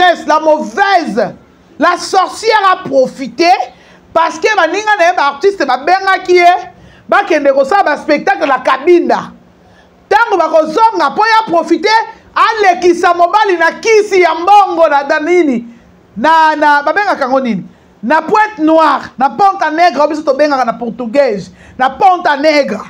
Tendresse, la mauvaise, la sorcière a profité parce que baninga na ye baartiste babengaki ye bakende kosala baspectacle na Kabinda. Ntango bakozonga mpo ya profite alekisa mobali na kisi ya mbongo na nini na, na babengaka yango nini na Pointe Noire, na Ponta Negra, biso tobengaka na portugais na Ponta Negra.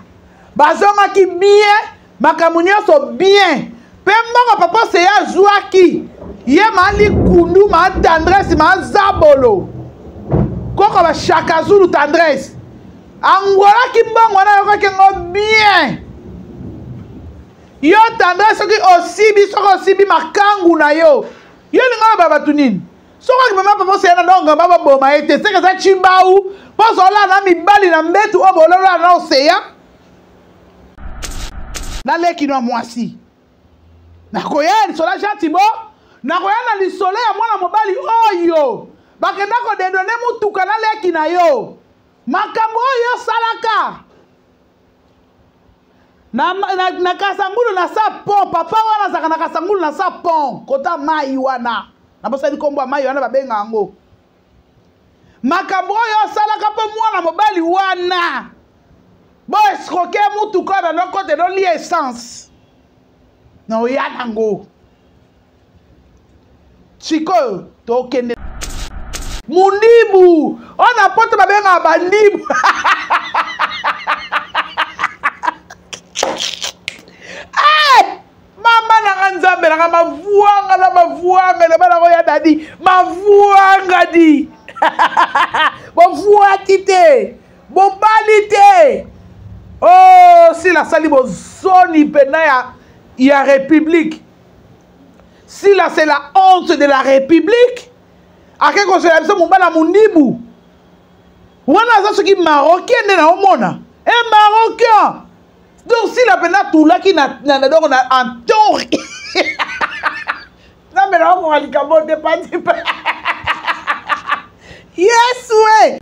Bazongaki bien, makambo nyonso bien, mpe mbongo papa Seya azwaki ye ma likundu ma Tendresse ma zabolo koko bashaka Zulu. Tendresse angolaki mbongo wana, ayokaki yango bien. Yo Tendresse, soki osibi, soki osibi makangu na yo, yo linga oloba bato nini? Soki mama papa Oseya na ndongo baboma ye te, seke eza Chibau mpo ozolala na mibali na mbetu oyo bololala na Oseya naleki no mwasi. Nakoya lisolo ya Jean Tibo, nakoya na lisolo ya mwana mobali oyo bakenda kodedone mutuka na leki na yo. Makambo oyo osalaka na, na, na Kasangulu na sa pont, papa wana azalaka na Kasangulu na sa pont kota mai wana, nabosani nkombo ya mai wana babenga yango. Makambo oyo osalaka mpo mwana mobali wana bo escroke mutuka na nokote nolia essence na oya nango. Sikoyo tokende mundibu oyo na poto babengaka bandibu. Hey! Mama nanga, nzambe nanga, mavuanga na mavuanga eloba nango ya dadi mavuanga di bovuaki te, bobali te. Oh, Sila asali bozoni mpena ya république. Sila, c'est la honte de la république. Ake kozela biso mobali ya mondibu wana aza soki marocain nde naomona e marocain. Donc Sila mpenza atulaki na, donc na en temps. Nzambe, naokoka likambo te pandi yesu e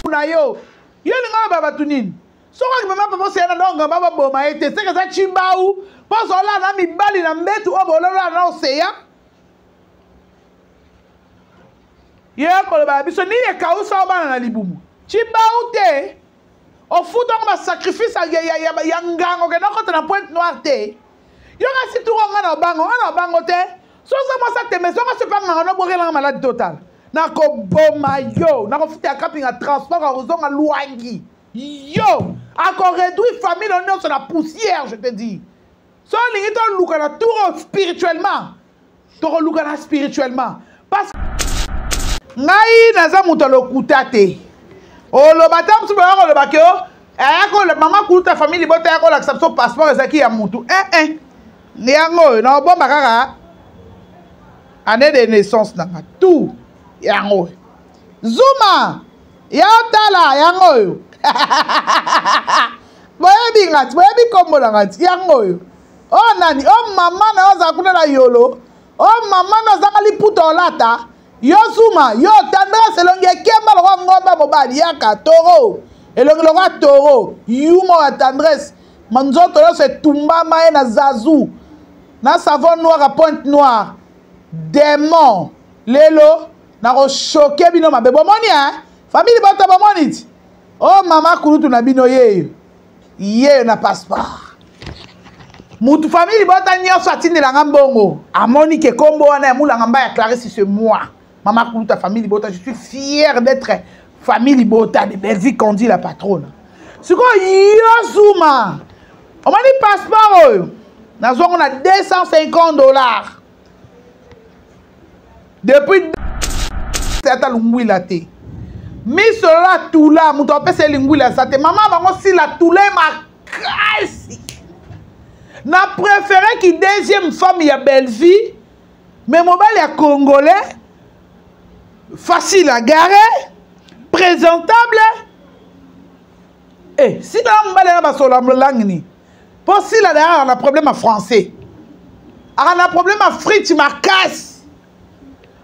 na yo. Yo linga ba bato nini? Soki mama papa Oseya na ndongo baboma ye te, seke eza Chibau mpo ozolala na mibali na mbetu oyo bololala na Oseya. Ye koloba biso nini? Ekausa o bana na libumu, Chibau te. Ofutango basacrifice ya ngango, okenda kota na Pointe Noire te. Yo kasi tuko nga na obango, nga na obango te. So oza mwasi atembe, zonga so epa nganga nobwakelanga maladi total. Nakoboma yo, nakofuta ya kapinga transport akozonga Lwangi. Yo akoréduire famille na nyonso na poussière, je te dis. So olingi toluka na tour spirituellement, tokoluka na spirituellement, parce ngai naza moto ya lokuta te. Oloba ta mosusu baya koloba ke ayako mama kuluta famille libota ya kolakisa biso passeport ezalaki ya mutu eh, eh. Yango oyo naobomba kaka année de naissance nanga tout yango oyo. Zuma ya otala yango oyo, boyebi nga ti, boyebi nkombo na nga ti. Yango oyo o nani o mama na yo azala kuna na yolo o mama na ozanga liputa olata. Yo Zuma, yo Tendresse, elongi ekemba lokwa ngomba mobali yaka toro, elongi lokwa toro yuma ya Tendresse, nzoto nyonso etumbama ye na zazu na savon noir ya Pointe Noire, démon. Lelo nakoshoke bino mabe. Bomoni e famille bota, bomoni ti o mama kulutu na bino yeyo yeyo na passeport. Mutu famille libota nyonso atindelanga mbongo amoni ke kombo wana ya Mulanga Mba ya Clarisse, c'est moi, mama kuluta famille libota. Je suis fière d'être famille libota de Belgique Kondi la patronne. Sikoyo yo Zuma, omoni passeport oyo nazwango na 250 $ depuis ata lungwila te. Misolo atula moto apesa ye lingwila aza te. Mama bango Sila tule makasi na préféré ki deuxième femme ya Bellevie, mais mobali ya congolais, facile à garer, présentable. Eh, sila na mobali na basola langue nini? Mpo Sila dayaka na problème ya français, aka na problème ya frite makasi,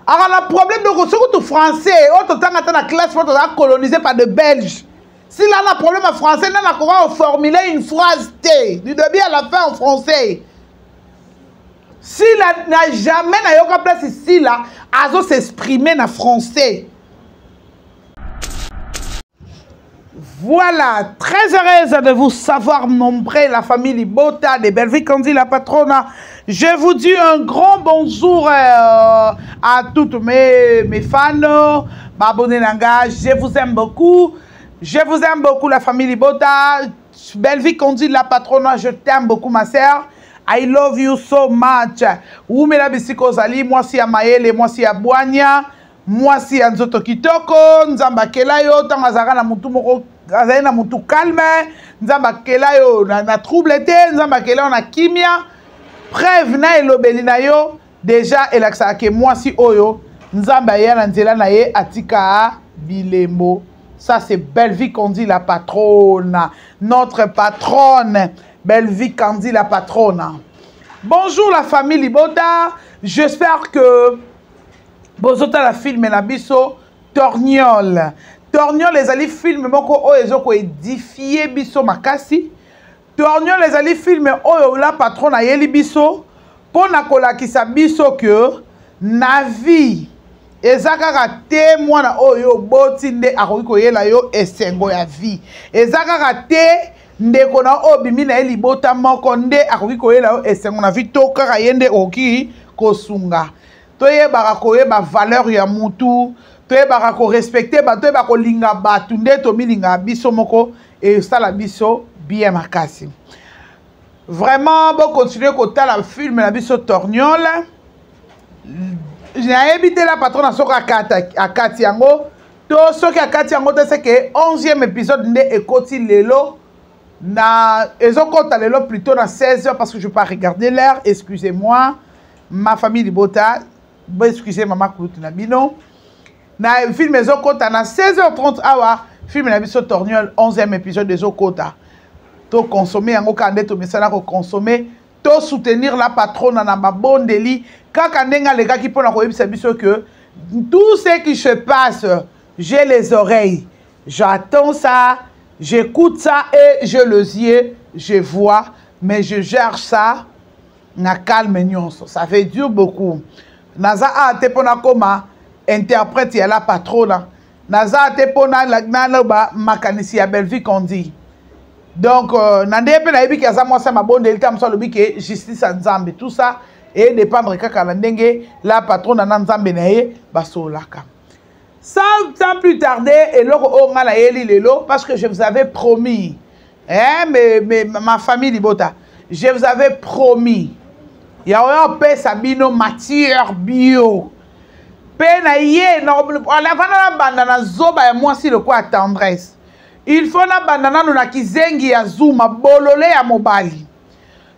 aka na problème. Donc soki to français oyo totanga ata na classe mpo tozala colonisé par de belge, Sila na problème ya français nde nakoka koformuler une phrase te du début à la fin en français. Sila na jamais nayoka place Sila azo s'exprimer na français. Voilà, très heureuse de vous savoir nombreux, la famille Libota de Bellevue Candy, la patronne. Je vous dis un grand bonjour euh, à toutes mes, mes fans, m'abonnez langage, je vous aime beaucoup. Je vous aime beaucoup, la famille Libota. Bellevue Candy, la patronne, je t'aime beaucoup, ma sœur. I love you so much. Wumela bisika ozali, mwasi ya mayele, mwasi ya bwanya, mwasi ya nzoto kitoko, Nzambe akela yo ntango azalaka na mutu moko azali na mutu calme, Nzambe akela yo na, na trouble te, Nzambe akela yo na kimia. Preuve na elobeli na yo deja elakisaka ke mwasi oyo Nzambe aya na nzela na ye atika bilembo. Ça c'est Bellevue Candy la patronne, notre patronne. Bellevue Candy la patronne. Bonjour la famille Libota, j'espère que bozotala film na biso Torniol. Torniol ezali film moko oyo ezo ko édifier biso makasi. Torniol ezali film oyo la patronne ayeli biso mpo na kolakisa biso que na vie eza kaka te mwana oyo oboti nde akoki koyela yo esengo ya vie eza kaka te ndeko na oyo obimi na ye libota moko nde akoki koyela yo esengo na vie to kaka ye nde okoki kosunga toyebaka koyeba valeur ya mutu toyebaka korespecte bato toyebaka kolinga bato nde tomilingaka biso moko esala biso bien makasi vraiment bokontinue kotala filme na biso torniole nayebi te la patron na soki akati yango to soki akati yango te seke 11e épisode nde ekoti lelo na ezokota lelo plutôt na 16 heures parce que je peux pas regarder l'heure excusez-moi ma famille libota bo excusez mama kulutu na bino na film ezokota na 16h30 awa film na biso torniol 11e épisode ezokota tokonsome yango kaka nde tomesana kokonsome to soutenir la patrona na mabondeli kaka ndenge alekaki mpo na koyebisa biso que tout ce qui se passe j'ai les oreilles j'attends ça j'écoute ça et je les yeux je vois mais je gère ça na calme nyonso ça veut dire beaucoup naza awa te mpo nakoma interprète ya la patrona naza te mpo naloba makanisi ya bellevue condi donc euh, na ndenge mpe nayebi ke aza mwasi ya mabondeli ta mosu alobi ke justice ya nzambe tout ça eye dépendre kaka na ndenge la patrona na nzambe na ye basololaka sans, sans plus tarder eloko oyo ngai nayeli lelo parce que je vous avais promis eh, mais, mais, ma famille libota je vous avais promis ya oyo apesa bino matière bio mpe na ye avanda na banda na zoba ya mwasi lokola tendresse il faut nabanda nanu na kizengi ya zuma bolole ya mobali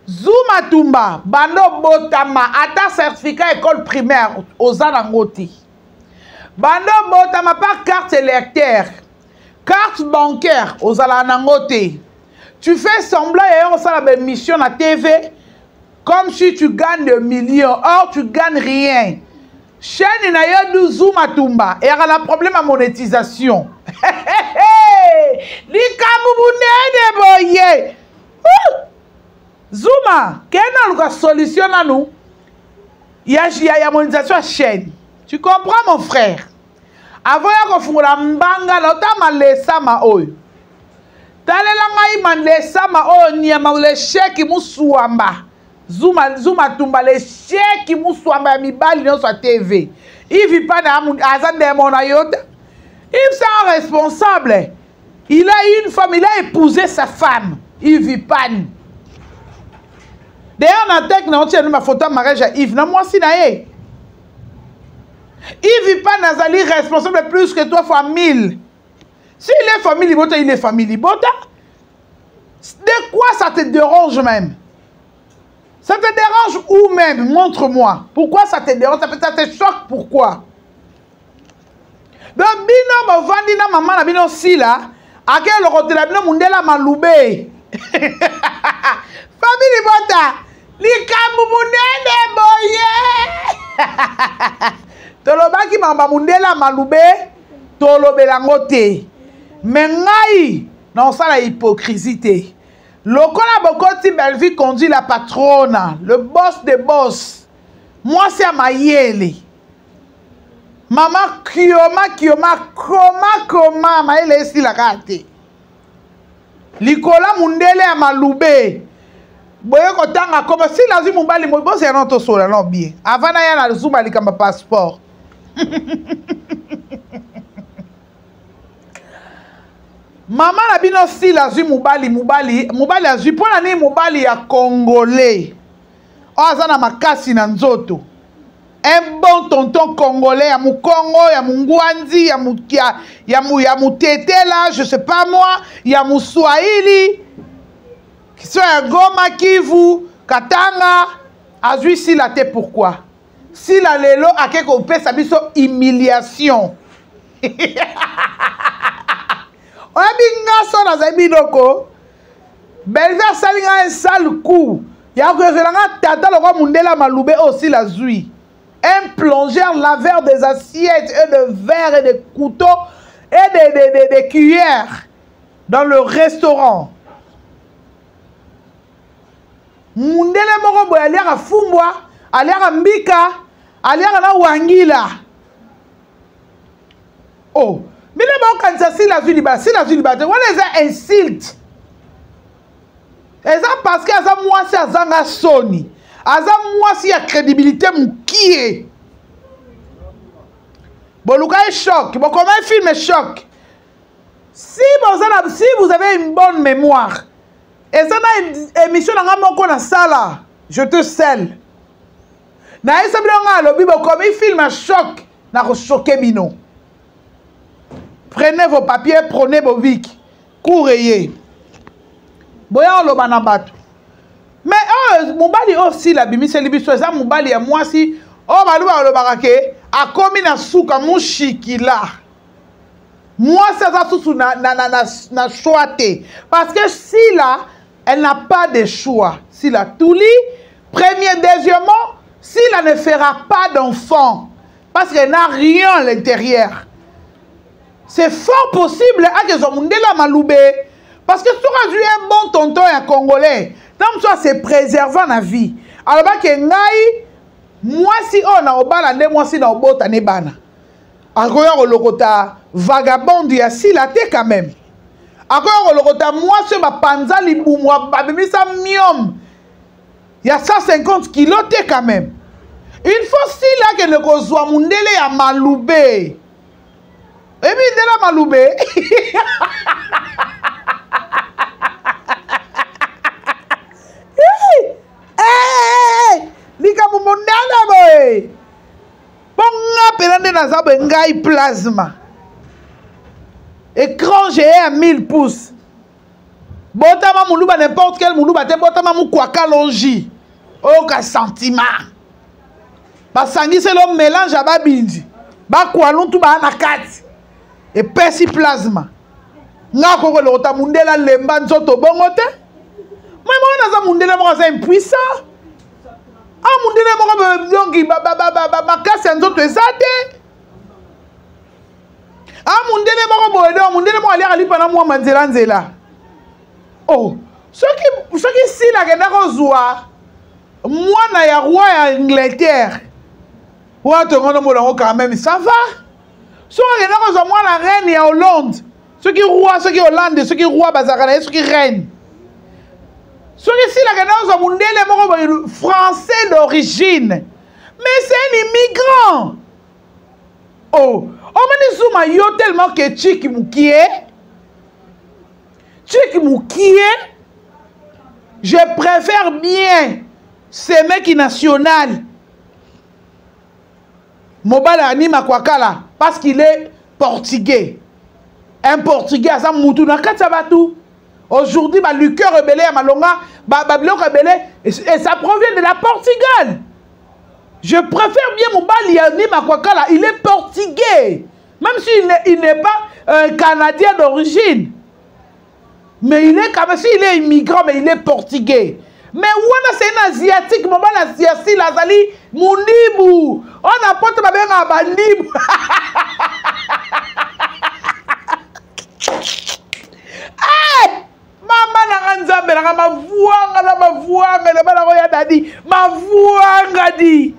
zuma tumba banda obotama ata certificat école primaire oza nango te banda obotama par carte électeur carte bancaire ozalaka nango te tu fais semblant ya yo kosala baémission na tv comme si tu gagnes de millions or tu gagnes rien chaîne na yo du zuma tumba eyaka na problème ya monétisation likambo monene boye zuma kende aluka solution nanu ya, ya, ya monétisation ya chaîne tu comprends mon frère avant ya kofungola mbanga na ota malesama oyo talela ngai malesama oyo nyama lesheki musuamba zuma, zuma tumba lesheki musuamba ya mibali nyonso ya tv ivi pana aza ndemo na yo te ive c'est un responsable il a une femme il a épousé sa femme ivi pani d'ailleurs na tek na otia ma photo ya mariage ya ive na mwasi na ye Yves Pan azali responsable plus que toi fois 1000. S'il est famille Libota, il est famille Libota. De quoi ça te dérange même Ça te dérange où même Montre-moi. Pourquoi ça te dérange Ça te choque pourquoi Donc bino bovandi na maman na bino sila ake lokotela bino mundela malube. Famille Libota likambo monene boye tolobaki makambo mundele ya malube tolobela yango te me ngai naosala hypocrisie te lokola bokoti bellevue conduit la patrona le boss de boss. Mwasi ya mayele. Mama kioma kioma koma koma mayele esilaka te. Likola mundele ya malube. Boye kotanga koma sila azwi mobali bozela nano tosola nano bien avant naya na zuma likambo passeport. Mama na bino sila azwi mobali mobali mobali azwi mpo na nini mobali ya congolais oyo aza na makasi na nzoto un bon tonton congolais ya mukongo ya mungwanzi ya, mu, ya, ya, mu, ya mutetela je sais pas moi ya muswahili so ya goma kivu katanga azwi sila te pourquoi sila lelo ake kopesa biso humiliation oyebi nga so nazali biloko belvi asali nga un sale coup ya kozela nga tata lokwa mundele malube oyo sila azwi un plongeur laveur des assiettes et de verres et de couteaux et de, de, de, de cuillères dans le restaurant mundele moko boye aliaka fumbwa aliaka mbika aliaka na wangila oh bino baokanisa sila azwi libala sila azwi libala te wana eza insulte eza parce que aza mwasi azanga soni aza mwasi ya crédibilité mokie boluka ye choc bokoma ye film choc si boza na si vous avez une bonne mémoire eza na émission na nga moko na sala je te sel nayesa bino nga alobi bokomi film ya choc nakochoke bino prenez vos papiers prenez vos bics cours eye boya oloba na bato mais oyo oh, mobali oyo sila abimiseli biso eza mobali ya mwasi oyo baluba balobaka ke akomi na suka mushikila mwasi aza susu na, na, na, na, na choix te parce que sila elle n'a pas de choix sila tuli premier deuxièmement sila ne fera pas d'enfant parce qu'elle n'a rien à l'intérieur c'est fort possible akezwa mondele ya malube parce que soki azwi un bon tonton ya congolais ntango mosusu ase préservant na vie alobaki ngai mwasi oyo na obala nde mwasi na obota ne bana akoya kolokota vagabonde ya sila te quand même akoya kolokota mwasi oyo bapanza libumu babimisa miome ya 150 kilo te quand même il faut sila akende kozwa mundele ya malube oyebi ndele ya malube likambo monene boye mpo nga mpena nde naza boye ngai plasma écran géant ya 1000 pouces botama muluba n'importe quel muluba te botama mukwaka longi oyoka sentiment basangiseli o mélange ya babindi bakwaluntu baa na kati epesi plasma nga akoki kolokota mundele alemba nzoto bongo te mai moko naza mundele moko aza impuissant a ah, mundele moko donki makasi ya nzoto eza te a ah, mundele moko boye donc mundele moko aliaka lipa na mwamba nzela nzela oh soki soki sila akenda kozwa mwana ya roi ya angleterre wana tongo nomona yango quand même ça va soki akenda kozwa mwana reine ya hollande soki roi soki hollande soki roi bazalaka na ye soki reine soki sila akenda kozwa mundele moko boye français d'origine mais c'est un immigrant oh omoni zuma yo tellement ke chiki mukie chiki mukie je préfère bien semeki national mobali anima kwakala parce qu'il est portugais un portugais aza mutu na kati ya bato aujourd'hui baluqueur ebele ya malonga babiloko ebele et ça provient de la portugal Je préfère bien mobali ya Nima Kwakala, il est portugais. Même s'il n'est il pas euh, canadien d'origine. Mais il est quand même, s'il est immigrant, mais il est portugais. Mais wana c'est un asiatique, mobali asiatique, azali mundibu. On a poto babenga bandibu. hey! Mama na nga nzambe na nga mavuanga na mavuanga na bana ya dadi mavuanga di.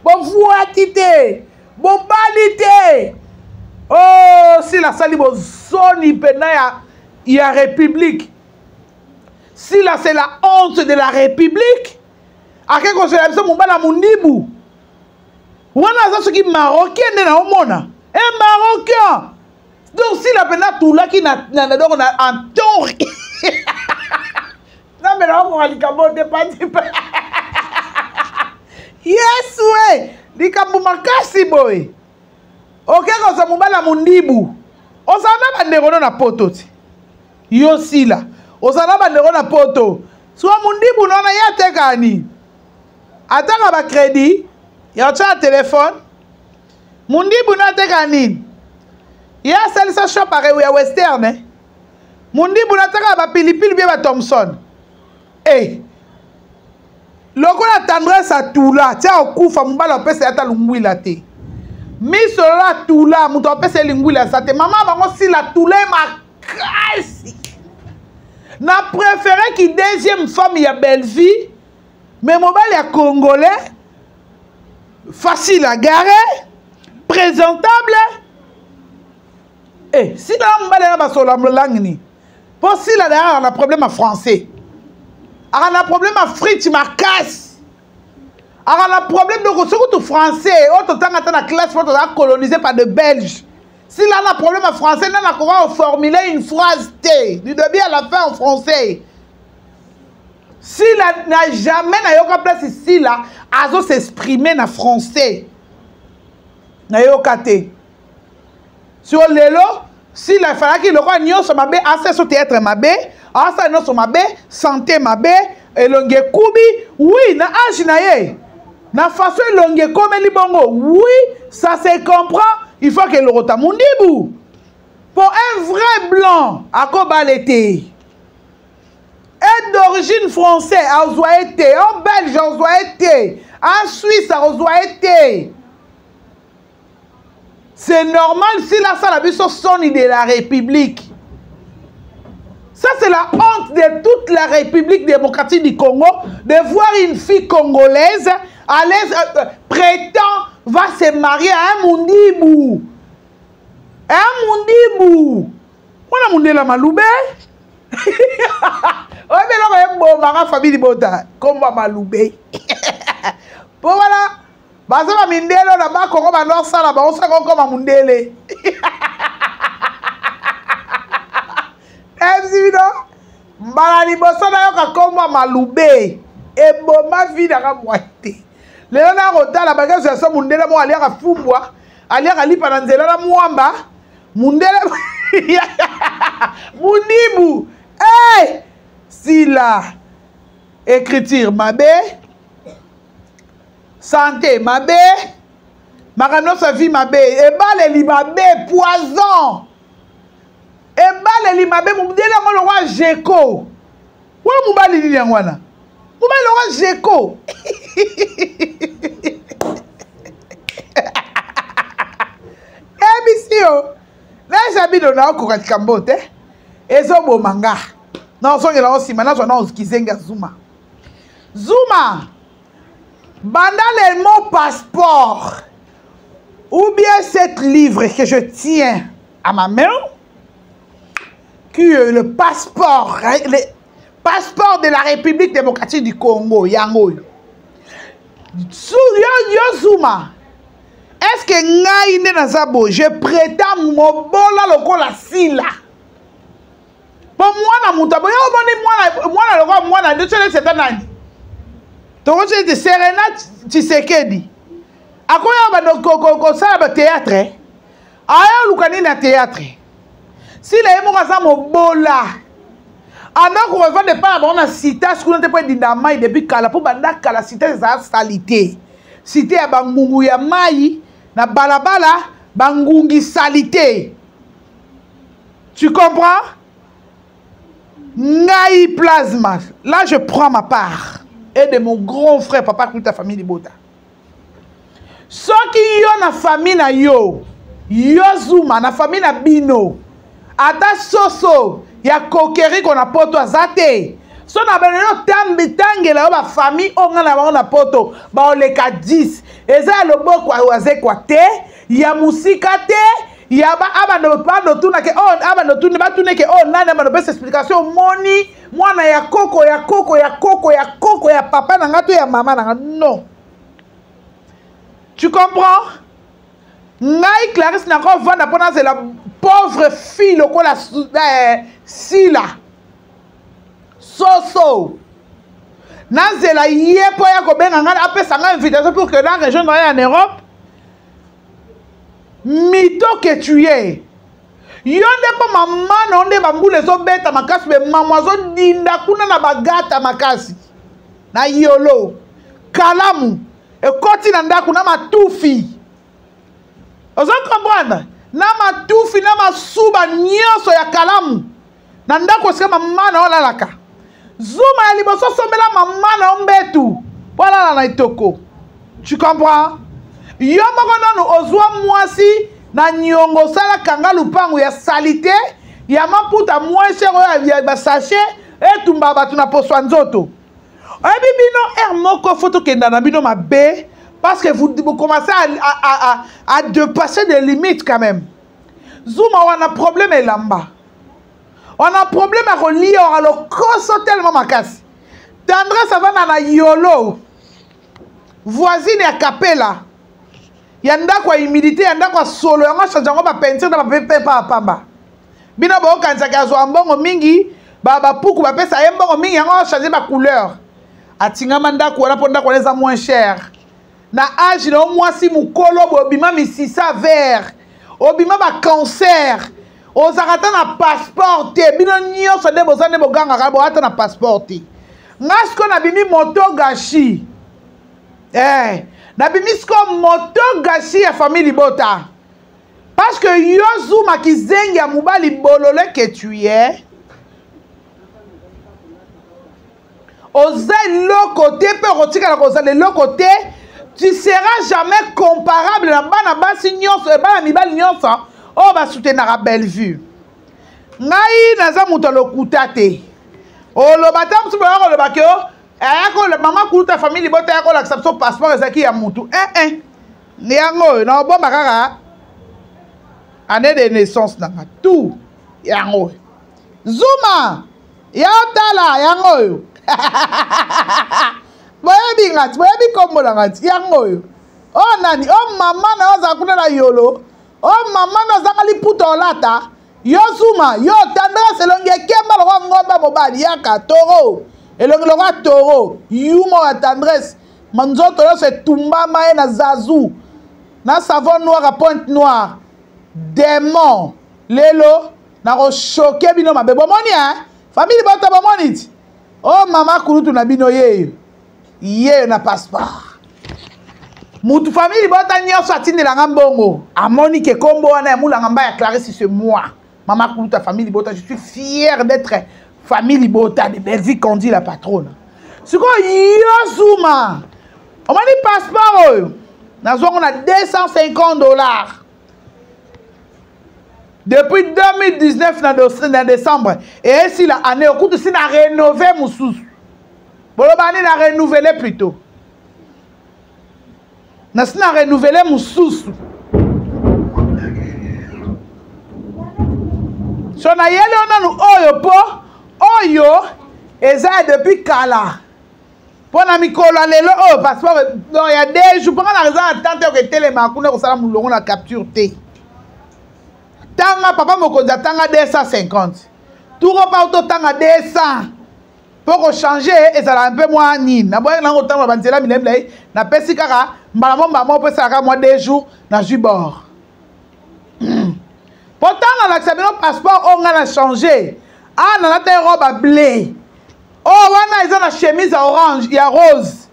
Bovuaki te, bobali te. Oh, Sila asali bozoni mpena ya République. Sila, c'est la honte de la République. Ake kozela biso mobali ya mondibu wana aza soki marocain nde naomona e marocain. Donc Sila mpenza atulaki donc na en temps. Nzambe naokoka likambo te pandi yesu e likambo makasi boye. Oke kozwa mobali ya mondibu, ozala na bandeko no na poto ti yo Sila ozala na bandeko na poto suka mondibu nona ye atekaka nini? Ataka bacrédit ya otya na telefone. Mondibu no atekaka nini? Ye asalisa shop ya western eh? Mondibu no atekaka bapilipili bie bathomson eh. Lokola Tendresse atula tia okufa, mobali apesa ye ata lungwila te. Miso lolo atula, moto apesa ye lingwila aza te. Mama bango Sila atula ye makasi. Na préféré ki deuxième femme ya Bellevue, mais mobali ya congolais facile à garer, présentable. Eh, Sila na mobali na basola langue ni mpo Sila dayaka na problème ya français, aka na problème ya frite makasi, aka na problème. Donc soki tu français oyo totanga ata na classe mpo tozala colonisé par de Belges, Sila na problème ya français nde nakoka koformuler une phrase te du début à la fin en français. Sila na jamais nayoka place Sila azo s'exprimer na français, nayoka te. Sur lelo Sila efalaki lokola nyonso mabe, asala so théâtre mabe, asala nyonso mabe, santé mabe, elongi ekubi. Oui, na age na ye, na façon elongi ekomeli bongo, oui, ça se comprend. Il faut que elokota mondibu po un vrai blanc akobala te et d'origine français azwa ye te, un belge azwa ye te, un suisse akozwa ye te. C'est normal si la salle biso soni de la République. Ça, c'est la honte de toute la République démocratique du Congo de voir une fille congolaise aller prétend va se marier à un mundibu. Un mundibu. Mwana mundela malube. Oyebi eloko ebomaka famille libota komba malube. Po wana baza ba mindele na bakongo bando asala bango saka okoma mundele. Nayebisi bino mbala liboso nayoka kombo malube eboma vi nanga mwa te. Lelo na kotala bakeso ya so mundele moko aliaka fumbwa, aliaka lipa na nzela na mwamba mundele mundibu. Hey! Sila écriture mabe, santé mabe, makambo nyonso ya vie mabe, ebaleli mabe, poison, ebaleli mabe. Mobdeli yango lokwa jeko wana mobali nini yango wana mobali lokwa jeko. Ebisi yo naza bino naokoka likambo te, ezoboma nga naozongela ngo nsima nazwa na kizenga Zuma. Zuma banda le mot passeport ou bien cet livre que je tiens à ma main, qui est le passeport, le passeport de la République démocratique du Congo, yango yo. Yo Zuma, est-ce que ngai nde naza boye, je prétends mobola lokola Sila? Po mwana moto aboye omoni mwana lokola mwana nde soki ete nani tokoki ete Serena Tshisekedi akoya bando kosala ba théâtre, aya oluka nini na théâtre? Sila ye moko aza mobola, andako bavanda epai na bango na citas kuna te mpo edinda mai depuis kala, mpo banda kala citas ezala salite, cité ya bangungu ya mai na balabala, bangungi salite. Tu comprends? Ngai plasma, là je prends ma part et de mon grand frère papa Kuta famille Libota. Soki yo na famille na yo, yo Zuma na famille na bino, ata soso ya kokeriko na poto aza te. So na bana yo tangela yo bafamille oyo ngai na bango na poto baoleka 10. Eza ya loboko azekwa te, ya mosika te, ya ba abando bando tuna ke oh abando tuna batune ke oh nani abando pesa explication omoni mwana ya koko ya koko ya koko ya koko ya papa na nga to ya mama na nga. Non, tu comprends? Ngai Clarisse nakovanda mpo nazela pauvre fille lokola Sila soso, nazela ye mpo ya kobenga ngai, apesa ngai invitation pour que na rejoindre ye en Europe. Mytho que tu es, yo nde mpo mama na yo nde bambula ezobeta makasi, me mama azodinda kuna na bagata makasi na yolo kalamu ekoti na ndako na matufi, ozo comprendre, na matufi na masuba nyonso ya kalamu na ndako esika mama na yo alalaka. Zuma ya liboso, osombela mama na yo mbetu mpo alala na etoko, tu comprends? Yo moko nanu ozwa mwasi na niongo, osala kanga lupangu ya salite ya maputa moins cher oyo ya basachet etumba bato na poso ya nzoto. Oyebi bino heure moko fo tokenda na bino mabe, parce que vous, vous commencez à dépasser des limites quand même. Zuma wana problème elamba, wana problème ya kolia, waka lokoso tellement makasi. Tendresse avanda na yolo, voisine ya kapela ya ndako ya humidité, ya ndako ya solo yango achange yango bapeinture na bapepe pamba. Bino bokanisaka azwa mbongo mingi, bapuku bapesa ye mbongo mingi, yango achange bacouleur, atingama ndako wana mpo ndako wana eza moins cher. Na age na yo, mwasi mokolo boye, obima misisa vert, obima bacancer, ozalaka ata na passeport te. Bino nyonso nde boza nde bogangaka, boza ata na passeport te. Nga sikoyo nabimi moto gashi, nabimi sikoyo moto gashi ya famille libota, parce que yo Zuma kizengi ya mobali bolole que tu es, oza eloko te mpe okotikala kozala eloko te. Tu seras jamais comparable na bana basi nyonso e bana mibali nyonso oyo basoutenaka Bellevue. Ngai naza moto ya lokuta te. Oloba ta mosusu boya koloba ke ayako mama kuluta famille libota ya kolakisa biso passeport ezalaki ya mutu yango oyo na obomba kaka année de naissance nanga tout yango oyo. Zuma ya otala yango oyo, boyebi nga ti, boyebi kombo na nga ti yango oyo. O nani o mama na yo azala kuna na yolo, o mama na azanga liputa olata. Yo Zuma, yo Tendresse, elongi ekemba lokwa ngomba mobali yaka toro, elongi lokwa toro yuma ya Tendresse, nzoto nyonso etumbama ye na zazu na savon noir ya pointe noire démon. Lelo nakoshoke bino mabe, bomoni e famille bota, bomoni ti o mama kulutu na bino yeyo yeyo na passeport. Mutu famille libota nyonso atindelanga mbongo amoni ke kombo wana ya Mulanga Mba ya Clarisse, c'est moi, mama kulutu ya famille libota. Je suis fière d'être famille libota de Bellevue Kandi la patronne. Sikoyo yo Zuma, omoni passeport oyo nazwango na 250 $ depuis 2019 na décembre, eyesila année okutu si na rénové mosusu, boloba nini, na renouveler plutôt, nasi na renouveler mosusu. So nayeli yo nanu oyo mpo oyo eza ya depuis kala, mpo na mikolo ya lelo oyo passeport non ya 2 jours mponga na eza na tante oyo etelema kuna kosala molongo na capture te. Tanga papa mokonzi atanga 250 turo pa totanga 200 mpo kochange ezalaka mpe mwa nini. Naboyaki nango kotambola banzela milai milai, napesi kaka mbala mo mbala moko mpo esalaka mwa 2 jours nazwi bord. Mpo ntango nalakisa bino passeport oyo ngai na change, a nalata ye robe ya bleu, oyo wana eza na chemise ya orange ya rose,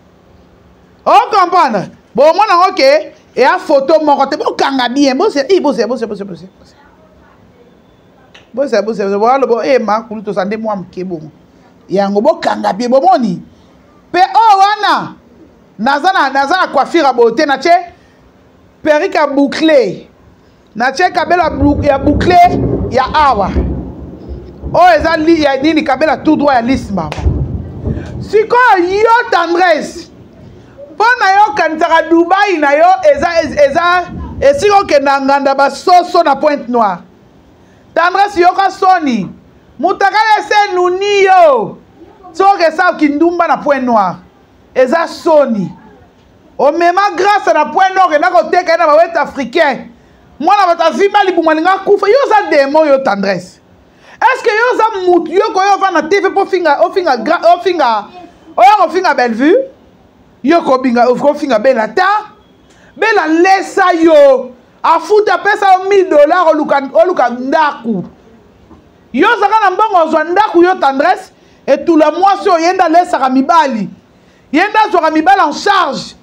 ocomprendre? Bomona yango ke eya photo moko te. Bokanga bien, bozela, bozela, bozela, bozela, bozela, bozela, bozela, baloba e makulu toza nde mwa moke bongo yango. Bokanga bien, bomoni mpe oyo wana naza na coiffure ya boye te, natie perruque ya boucle, natie kabela ya boucle ya awa oyo eza ya nini, kabela tout droit ya lise mama. Sikoyo yo Tendresse, mpo na yo okanisaka Dubai na yo eza eza esika okenda nganda basoso na Pointe Noire. Tendresse, yoka soni, mutakala ese enuni yo soki okesa kindumba na Pointe Noire, eza soni. Omema Grâce na Pointe Noire, okenda koteka ye na bawete africain, mwana bato avimba libumu alinga akufa. Yo oza demo, yo Tendresse. Est ce que yo oza mutu yo koyo ovanda na TV mpo ofinga ofinga ofinga oya kofinga Bellevue, yo kobinga kofinga Bella ta Bella lesa yo afuta apesa yo 1000 dollars oluka oluka ndaku, yo ozalaka na mbongo ozwa ndaku. Yo Tendresse, etula mwasi oyo, ye nde alesaka mibali, ye nde azwaka mibali en charge.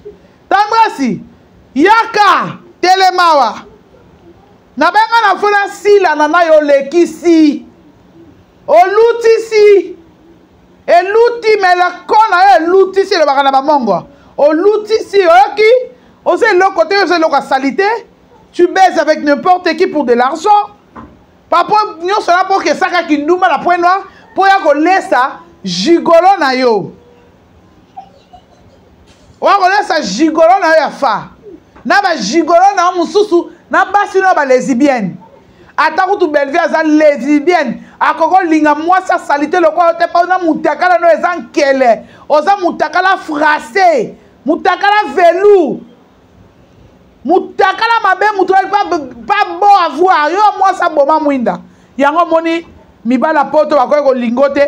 Tendresse, yaka telemawa nabenga na fona silana na yo, olekisi, olutisi, eluti melako na yo, elutisi, elobaka na bamongo, olutisi. Oyoki, oza eloko te, oza eloko ya saleté. Tu baises avec n'importe qui pour de l'argent. Papa nyonso na mpo okesaka kindumba na Point Noir mpo ya kolesa gigolo na yo, oya kolesa gigolo na yo ya fa na bagigolo na yo mosusu na basi na yo balesbienne. Ata kutu Bellevue aza lesbienne, akoki kolinga mwasi asali te lokola yo te, mpo na mutakala no eza nkele, oza mutakala fracé, mutakala velours, mutakala mabe, mutu pas beau à voir. Yo mwasi aboma mwinda yango, omoni mibala poto bakoki kolingo te.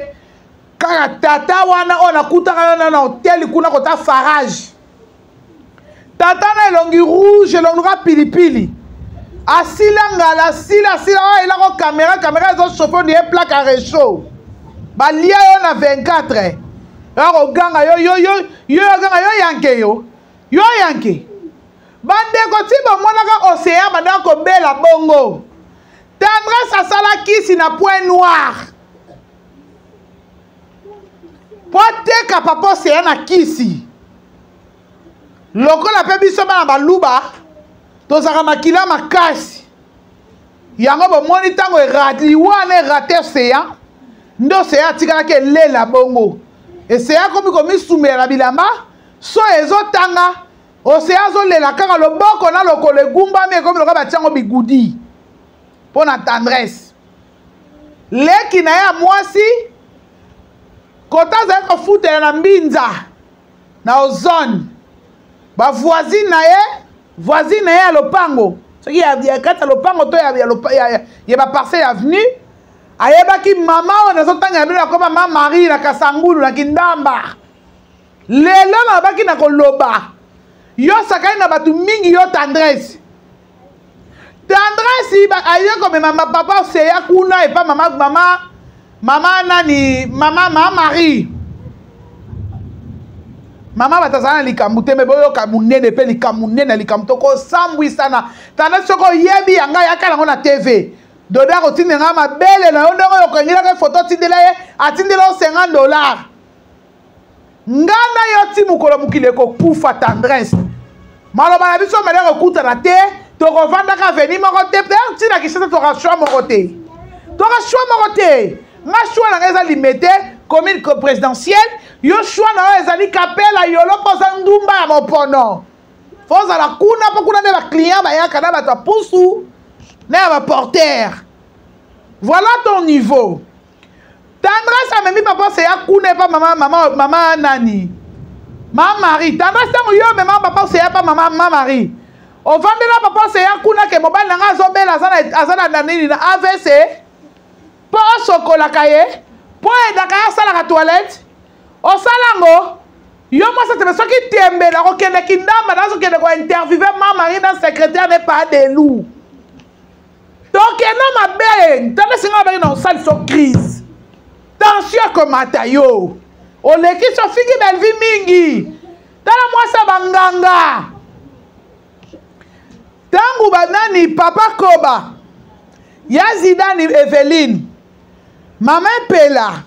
Kaka tata wana oyo nakutaka yo na hôtel kuna kota farage, tata na elongi rouge, elongi loka pilipili, asila ngala, asila, asila oyo elako caméra, caméra ezochauffe ondie plaque ya réchaud, balia yo na 24 ya koganga yo yo yo yo, ganga yo yanke yo yo yanke. Bandeko, ti bomonaka Océan bandaka kobela bongo, Tendresse asala kisi na Point Noir mpo ateka papa Océan na kisi. Lokola mpe biso bana baluba tozalaka makila makasi, yango bomoni ntango liwa wana erate Océan, nde Océan atikalaki elela bongo. Océan akomi komisumela na bilamba, so ezotanga. Océan azolela kaka, loboko na lokolo egumbami, ekomi lokola batiango bigudi mpo na Tendresse. Leki na ye ya mwasi kota azali kofutela na Mbinza na Ozone, bavoisine na ye, voisine na ye ya lopango, soki ya kati ya lopango to ya baparcelle ya avenue, ayebaki mama oyo nazotangela bino, akoma ma Marie na Kasangulu na Kindamba. Lelo nalobaki na koloba yo sakani na bato mingi. Yo Tendresse, Tendresse aye komema papa Oseya kuna epa mama mama mama nani, mama mama Marie, mama bato azala na likambo te. Me boyoka monene mpe likambo monene, likambo tokosambwisana. Tendresse, soki oyebi yanga, yaka nango na TV. Dodo akotindela nga mabele na yo ndenge oyo okangelaka foto, atindela ye, atindela yo 50 dollar. Nga na yo ti mokolo mokili ekokufa. Tendresse, maloba na biso mele kokutana te, tokovandaka avenue moko te ntina Kinshasa, toka choix moko te, toka choix moko te. Nga choix na ngai eza Limete, commune présidentielle. Yo choix na yo ezali Kapela Yolo, mpo oza ndumba ya mopono, fo ozala kuna, mpo kuna nde baclient bayaka na bato ya pusu na ya baporter. Voilà ton niveau. Tendresse amemi papa Oseya kuna epa mama mama mama nani, mama Marie. Tendresse, ntango yo omema papa Oseya pa mama mama Marie, ovandela papa Oseya kuna ke mobali na ngai azobela, aza na nini, na AVC, mpo osokolaka ye, mpo oyedaka ye asalaka toilette, osala yango yo mwasi ateme. Soki tembe, nakokende Kindamba, nazokende kointerviewe ma Marie na secrétaire ne pas delu. Tokenda mabe. Ntanda esenga babaki na osalisa crise, tension ekomata. Yo olekisi, ofingi Belvi mingi. Tala mwasi ya banganga, ntango banani, papa Koba ya Zidane, Eveline, mama Epela,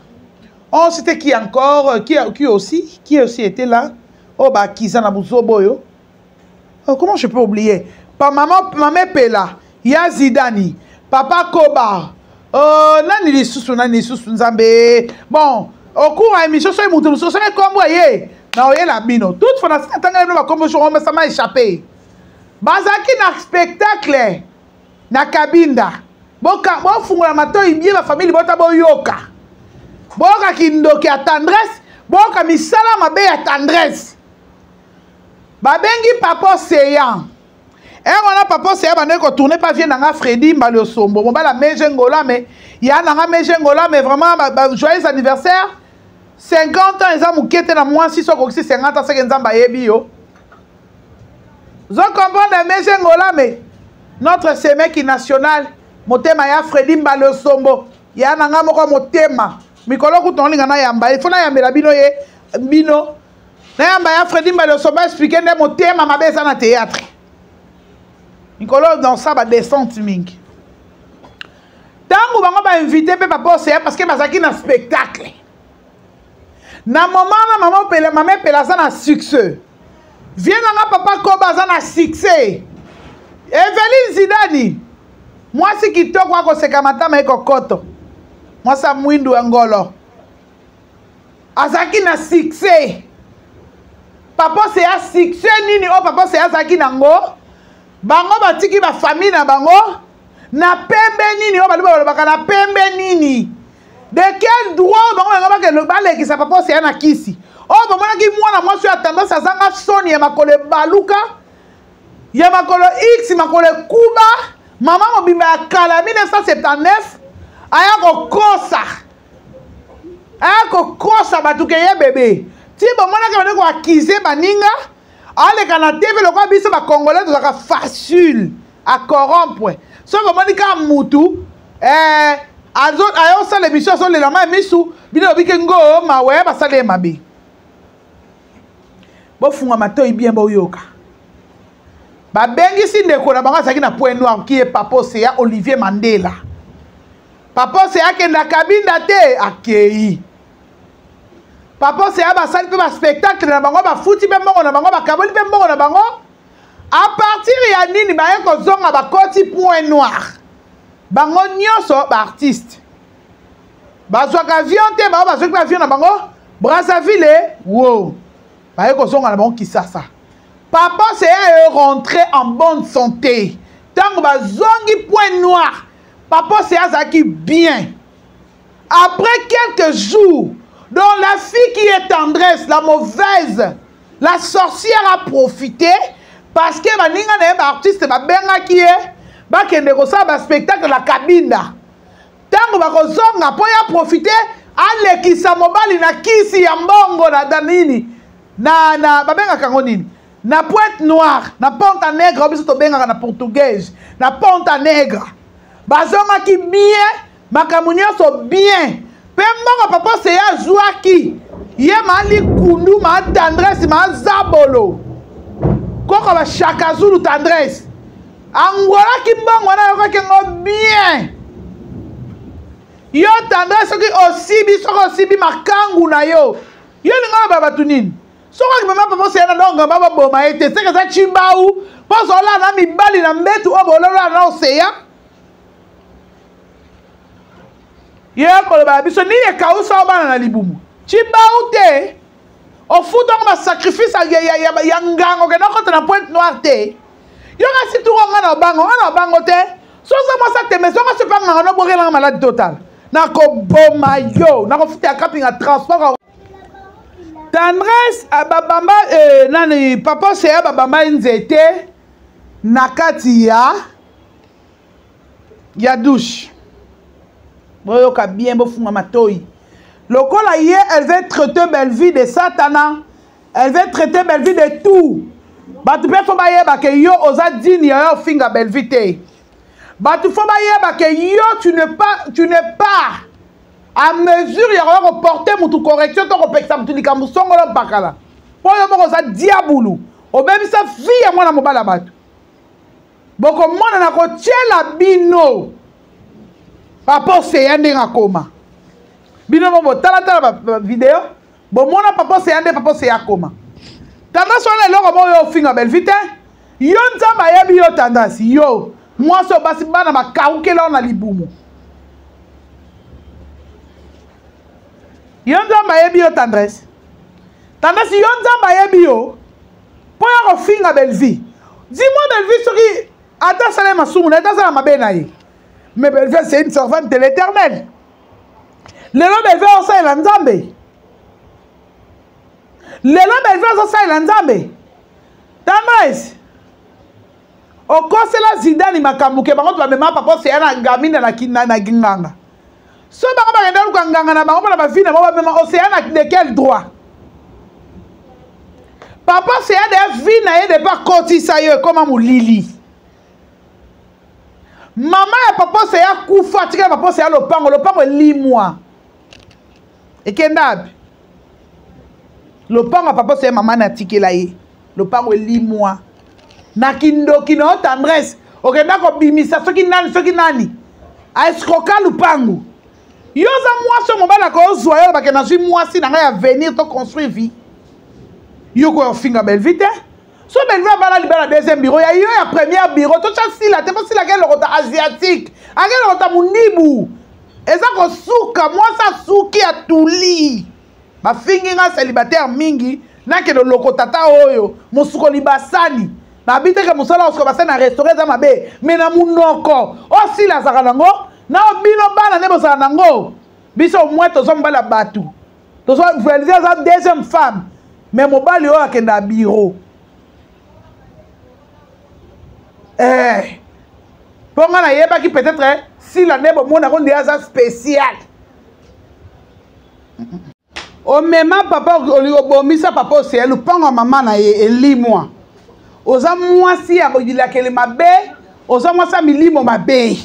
oh, c'était qui encore, qui aussi était là, oyo bakiza na buzobo oyo? Oh, comment je peux oublier? Pa mama mama Epela ya Zidani, papa Koba, nani lisusu, nani lisusu, Nzambe? Bon, Au cours ya émission, soki moto mosusu soki nkombo eye na oyela bino. Toutefois na natangela bino bakombo soko ça m'a échappé. Bazalaki na spectacle na Kabinda. Boka bofungola matoi bien ba famille bota boyoka. Boyoka kindoki ya tendresse, boyoka misala mabe ya tendresse. Babengi papa Océan. Heure wana papa Océan bandaki kotourne pa vie na nga Freddy Mbali Osombo, mobala Meje Ngola mais ya na nga Meje Ngola mais vraiment ba, ba, joyeux anniversaire. 50 ans eza moke te na mwasi soki okokisi 50 ans seke Nzambe ayebi yo. Zo comprendre Meje Ngola mais notre semeki national motema ya Freddy Mbali Osombo ya na nga moko motema mikolo kutu naolinga nayamba ye fo nayambela bino ye bino nayamba ya Freddy Mbali Osombo explike nde motema mabe eza na théâtre mikolo dans ça ba descente mingi ntango bango bainvite mpe papa Océan parce que bazalaki na spectacle na moment wana mama Opela mama Epela aza na succès vie na nga papa Koba aza na succès Eveline Zidani mwasi kitoko akoseka matama ekokoto mwasi ya mwindu ya ngolo azalaki na succès papa Océan succès nini oyo papa Océan azalaki nango bango batiki bafamille na bango na pembe nini oyo baluba balobaka na pembe nini de quel droit bango bango bakende balekisa papa Océan na kisi oyo bamonaki mwana mwasi oyo ya tendance azanga soni ya makolo ebaluka ya makolo x makolo ekuba mama mobimba ya kala 1979 aya kokosa aya kokosa bato ke ye bebe ti bomonaki bande koakize baninga aleka na tv lokola biso bacongolais tozalaka facile a corrompre soki bomoni kaka mutu eh, ayosala émission azolela mai misu bino lobike ngo mawe basali ye mabe bofunga matoi bien boyoka babengisi ndeko na bango azalaki na point noir ki ye papa Océan Olivier Mandela papa Océan akenda Kabinda te akei papa Océan basali mpe baspectacle na bango bafuti mpe mbongo na bango bakaboli mpe mbongo na bango a partir ya nini baye kozonga bakoti point noir bango nyonso baartiste bazwaka avion te bango bazwaki avion na bango Brazzaville wo baye kozonga na bango Kisasa papa Océan est rentré en bonne santé ntango bazongi point noir papa Océan azalaki bien après quelques jours donc la fille qui est tendresse la mauvaise la sorcière a profité parce que baninga na ye baartiste babengaki ye bakende kosala baspectacle na Kabinda ntango bakozonga mpo ya profite alekisa mobali na kisi ya mbongo na nini na, na babengaka yango nini na pointe noire na ponta negra oyo biso tobengaka na portugais na ponta negra bazongaki bien makambo nyonso bien mpe mbongo papa Océan azwaki ye maa likundu maa tendresse maa zabolo koko bashaka zulu tendresse angolaki mbongo wana ayokaki yango bien yo tendresse soki osibi soki osibi makangu na yo yo linga oloba bato nini soki akimema papa Océan na ndongo ngamba baboma ye te seke eza cibau mpo ozolala na mibali na mbetu oyo bololala na Océan ye akoloba biso nini ekausa yo bana na libumu cibau te ofutango basacrifice ya, ya, ya, ya ngango okende okota na pointe noire te yo kasi tuko nga na obango nga na obango te soza mwasi ateme zonga so mpe nganga nobwakelanga maladi total nakoboma yo nakofuta ya kapinga transport tendresse babamba eh, nani papa Océan babamba ye nzete na kati ya ya douche boyoka bien bofunga matoi lokola ye elle veut traiter Bellevue de satana elle veut traiter Bellevue de tout bato mpe fo bayeba ke yo oza digne ya yo ofinga Bellevue te bato fo bayeba ke yo tu ne pas, tu n'es pas à mesure ya koya koporte motu correction to kopekisa motu likambo songolo mpakala mpo yo moko oza diabulu obebisa vie ya mwana mobali ya bato bokomona na kotiela bino papa Océan ndenge akoma bino mo botalatala bavideo bomona papa Océan nde papa Océan akoma tendance wana eloko moko yo ofinga Bellevue te yo nzambe ayebi yo tendance yo mwasi oyo basi bana bakawukela yo na libumu. Yo Nzambe ayebi yo tendresse. Tendresse yo Nzambe ayebi yo. Mpo ya kofinga Bellevue. Dis-moi Bellevue soki ata asala masumu na ye ata asala mabe na ye. Mais Bellevue c'est une servante de l'Éternel. Lelo Bellevue asalela Nzambe. Lelo Bellevue azosalela Nzambe. Tendresse. Okosela Zidane makambo ke bango bamema papa Oseya na Gaminda na, na, na nganga. So bango bakenda luka nganga na bango mpona bavi na bango bamema Oseya na de quel droit? Papa Oseya de vie na ye depa akotisa yo ekoma molili. Mama ya papa Oseya akufa atikala papa Oseya lopango, lopango elimwa. Ekenda api? Lopango ya papa Oseya mama na atikela ye. Lopango elimwa. Na kindoki na yo tendresse okenda kobimisa soki nani soki nani aescroka lupangu. Yo oza mwasi oyo mobali akozwa yo olobake nazwi mwasi na ngai ya venir to construire vie. Yo koya ofinga Bellevue te. So Bellevue abala libala deuxième bureau ya yo ya première bureau totya sila te mpo sila ake lokota asiatique ake lokota mundibu eza kosuka mwasi asuki atuli bafingi nga célibataire mingi nakende lokota ta oyo mosukoli basani nabi teke mosala kosuka basani na restaurant eza mabe me na munoko oyo sila azalaka nango na bino bana nde bozala nango biso omoi tozwa mobali ya bato tozwa réalise aza deuxième femme mais mobali oyo akenda ya bureau eh. mpo nga nayebaki peut-être sila nde bomonako nde aza spécial omema papa obomisa papa oseya lupango ya mama na ye elimwa oza mwasi ya bilakeli mabe oza mwasi ya milimo mabe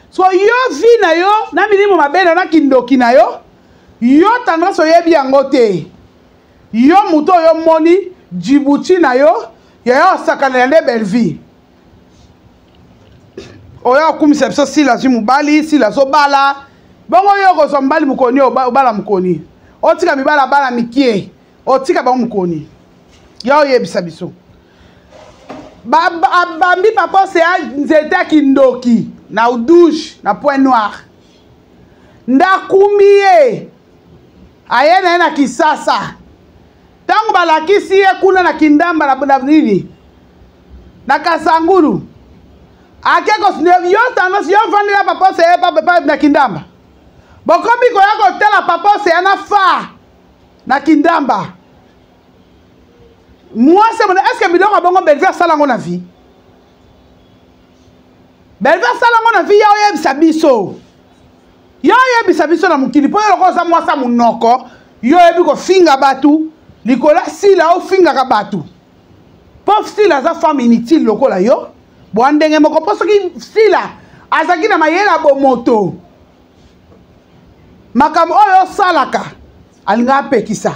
so yo vi na yo na milimo mabe na yo na kindoki na yo yo tendresse oyebi yango te yo moto oyo omoni djibouti na yo yaya osakanela nde bellevue oyo akumisa biso sila azwi mobali sila azobala bongo yo okozwa mobali mokoni obala mokoni otika mibala bana mikie otika bango mokoni ya oyebisa biso abambi papa osea nzete ya kindoki na douche na point noir ndakumbi ye aye na ye na kisasa ntango balakisi ye kuna na kindamba na nini na kasangulu ake yo tendance yo vandela papa osea papa na kindamba bokomi koya kotala papa osea na fa na kindamba mwasi amona est ce que biloko ya bongo bellevue asala yango na vie bellevue asala yango na vie ya oyebisa biso ya oyebisa biso na mokili mpo yo lokola oza mwasi ya monoko yo oyebi kofinga bato likolo ya sila ofingaka bato mpo sila aza femme inutile lokola yo bwa ndenge moko mpo soki sila azalaki na mayele ya bomoto makambo oyo osalaka alinga apekisa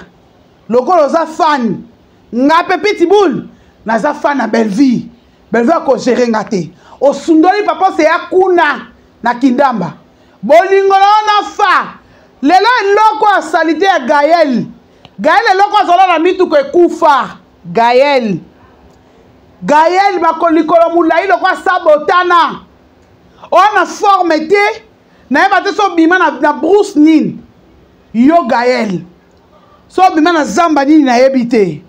lokola oza fan nga mpe pitbull naza fan ya bellevue bellevue akogere nga te osundoli papa oseya kuna na kindamba bolingo na yo na fa lelo eloko ya salite ya gael gael eloko azala na mituka ekufa gael gael makolikolo molai lokola sabotana oyo na forme te nayeba te so obima na, na brousse nini yo gael so obima na zamba nini nayebi te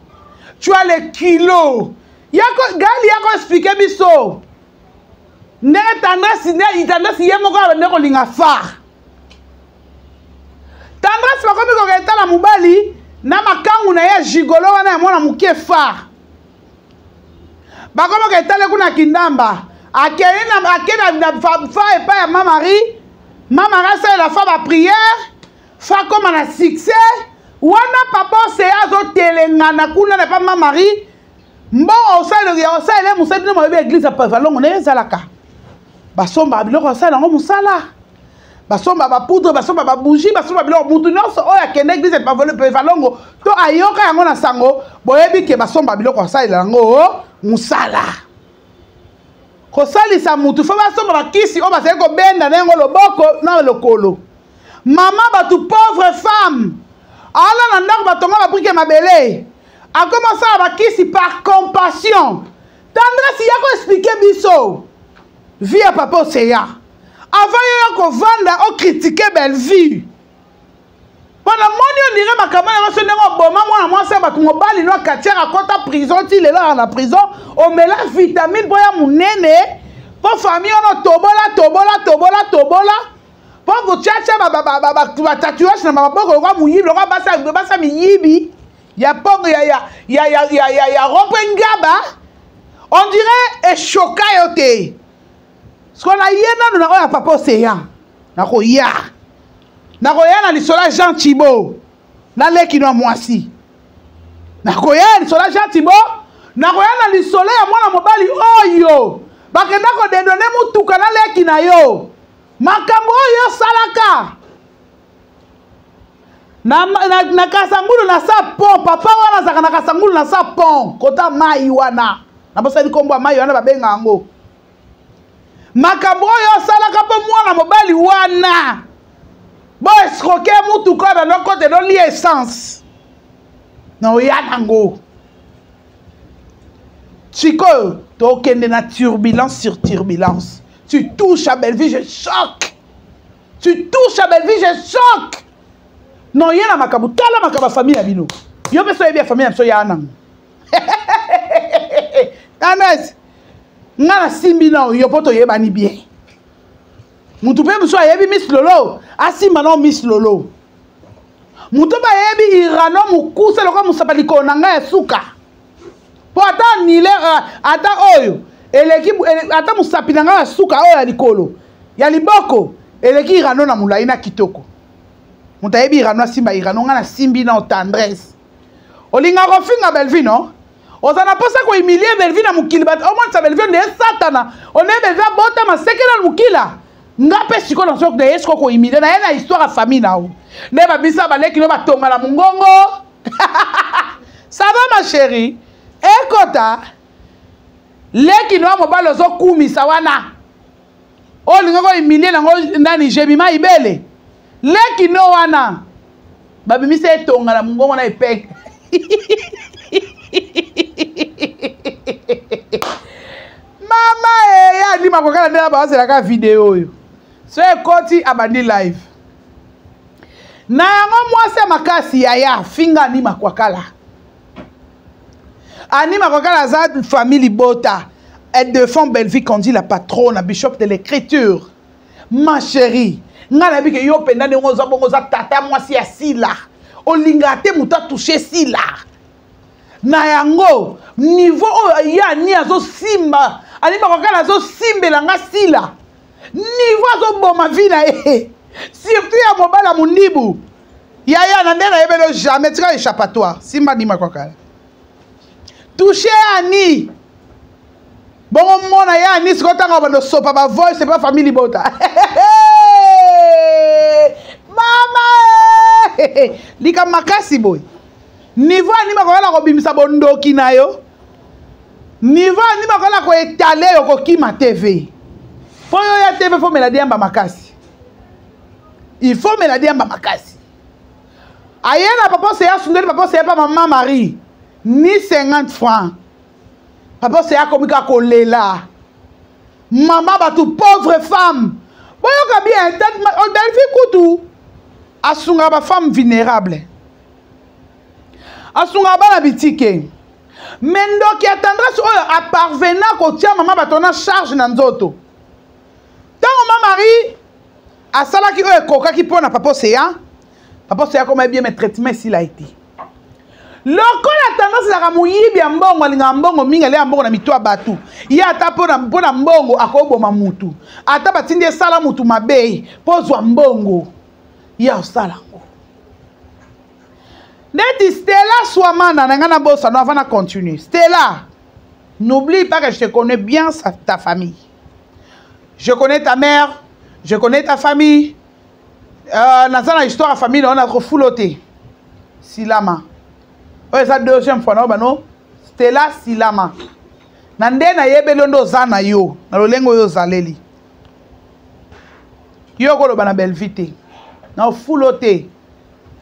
tu as le kilo yako gael yako explike biso ndenge tendresse nde tendresse ye moko abande kolinga phare tendresse bakomi kokende tala mobali na makangu na ye ya gigolo wana ya mwana moke phare bakomi kokende tala kuna kindamba akei na ake na, na fa, fa epai ya ma marie ma marie asalela fa bapriere fa koma na succès wana papa oseya azotelengana kuna na epa ma marie mbongo osalela mosala bino mayebi eglise ya pavalongo naye ezalaka basombaka biloko basala yango mosala basomba bapoudre basomba babougie basomba biloko motu nyonso oyo akende eglise ya pavalongo to ayoka yango na sango boyebi ke basomba biloko basalela yango mosala kosalisa motu fo basomba bakisi oyo bazali kobenda na yango loboko na lokolo mama bato pauvre femme ala na ndako batonga babrike mabele akoma osala bakisi par compassion tendresse ya koexplike biso vie ya papa oseya avant yo ya kovanda okritike bellevue. Mpo namoni ondire makambo na biso ndenge oboma mwana mwasi ya bato mobali no akatiaka akɔta prison ti lelo aka na prison omela vitamine mpo ya monene mpo famille wana otobola tobola tobola tobola mpo kotiatia batatouage na maboko lokola moyibi lokola basi ya miyibi ya pongo ya, ya, ya, ya, ya, ya, ya rompe ngaba on dirait eshoka yo te sikoyo na ye nanu na oyo ya papa ocean nakoya nakoya na lisolo ya jean chibo na leki no ya mwasi nakoya na lisolo ya jean tibo nakoya na lisolo ya mwana mobali oyo bakenda kodedone motuka na leki na yo makambo oyo osalaka na, na, na kasangulu na sa pont papa wana azalaka na kasangulu na sa pont kota mai wana nabosani nkombo ya mai wana babenga yango makambo oyo osalaka mpo mwana mobali wana bo escroke mutuka oyo bando kote dolia essence na oya nango sikoyo tokende na turbulence sur turbulence. Tu touches à Bellevue, je choque. Tu touches à Bellevue, je choque. Non, ye na makambo tala makambo ya famille na bino. Yo mpe so oyebi ya famille na biso ya nango. Tendresse, nga nasimbi nao yo mpo toyebani bien. Motu mpe mosusu ayebi Miss Lolo, asimba nao Miss Lolo. Motu mpe ayebi Irano mokuse lokola mosapa likolo na ngai ya suka. Mpo ata anile euh, ata oyo eleki ata mosapi na ngai ya suka oyo ya likolo ya liboko eleki Irano na molai na kitoko. Moto ayebi Irano asimba Irano, ngai nasimbi nao tendresse. Olingaka kofinga Bellevue non? Oza na posa ko humilier Bellevue na mokili bato omonisa Bellevue nde satana onde Bellevue abotama sekela na mokila nga mpe sikoyo nazo na ye sikoyo ko humilier na ye na histoire ya famille na yo nde babisa baleki no batonga na mongongo. Ça va ma chérie, ekota leki no mobali ozokumisa wana olinga ko humilier nango nani Jemima Ibele leki no wana babimisa etonga na mongongo na epeke. Mama eya eh, andima kokala nde bazelaka video oyo so ekoti abandi live na yango mwasi ya makasi yaya finga anima kwakala anima kwakala aza famille libota. Elle défend Bellevue Kandi, la patronne, la bishop de l'écriture. Ma chérie, nga nayebi ke yo mpenza ndenge oza bongo oza tata mwasi ya sila olingaka te moto atouche sila na yango niveau oyo ye ani azosimba anima kwakala azosimbela nga sila niveau azoboma vie na ye surtout ya mobali ya mondibu yaya na nde nayebeli yo jamais tika échappatoire simba anima kwakala touche ani bongo mona ye ani sikoyo ntango bando sopa ba voice epa famille libota mama likambo makasi boye niveau ani bakoyala kobimisa bondoki na yo niveau ani bakoyala koetale yo kokima tv mpo yo ya tv fo mela diamba makasi il faut mela diamba makasi aye na papa oseya asundoli papa oseya pa mama marie ni 50 francs papa oseya akomi kaka kolela mama bato pauvre femme boyoka bien Bellevue kutu asungaka bafemme vulnérable asungaka bana bitike me ndoki ya tendresse oyo aparvena kotia mama bato wana charge na nzoto ntango ma marie asalaki oyo ekokaki mpo na papa oseya papa oseya akoma bien mais traitement esila ye te lokola tendance ezalaka moyibi ya mbongo alingaka mbongo mingi alia mbongo na mito ya bato ye ata mpo na mbongo akoboma mutu ata batindi esala mutu mabe mpo ozwa mbongo ye osala yango neti Stella Swamana na ngai nabosano avant na continue. Stella, n'oublie pas que je te connais bien ta famille, je connais ta mère, je connais ta famille. Naza na histoire ya famille na yo na kofulo te silama oyo eza deuxième fois na yo bano Stella silama na nde nayebeli yo nde oza na yo na lolenge oyo ozaleli yo okoloba na Bellevue te na ofulo te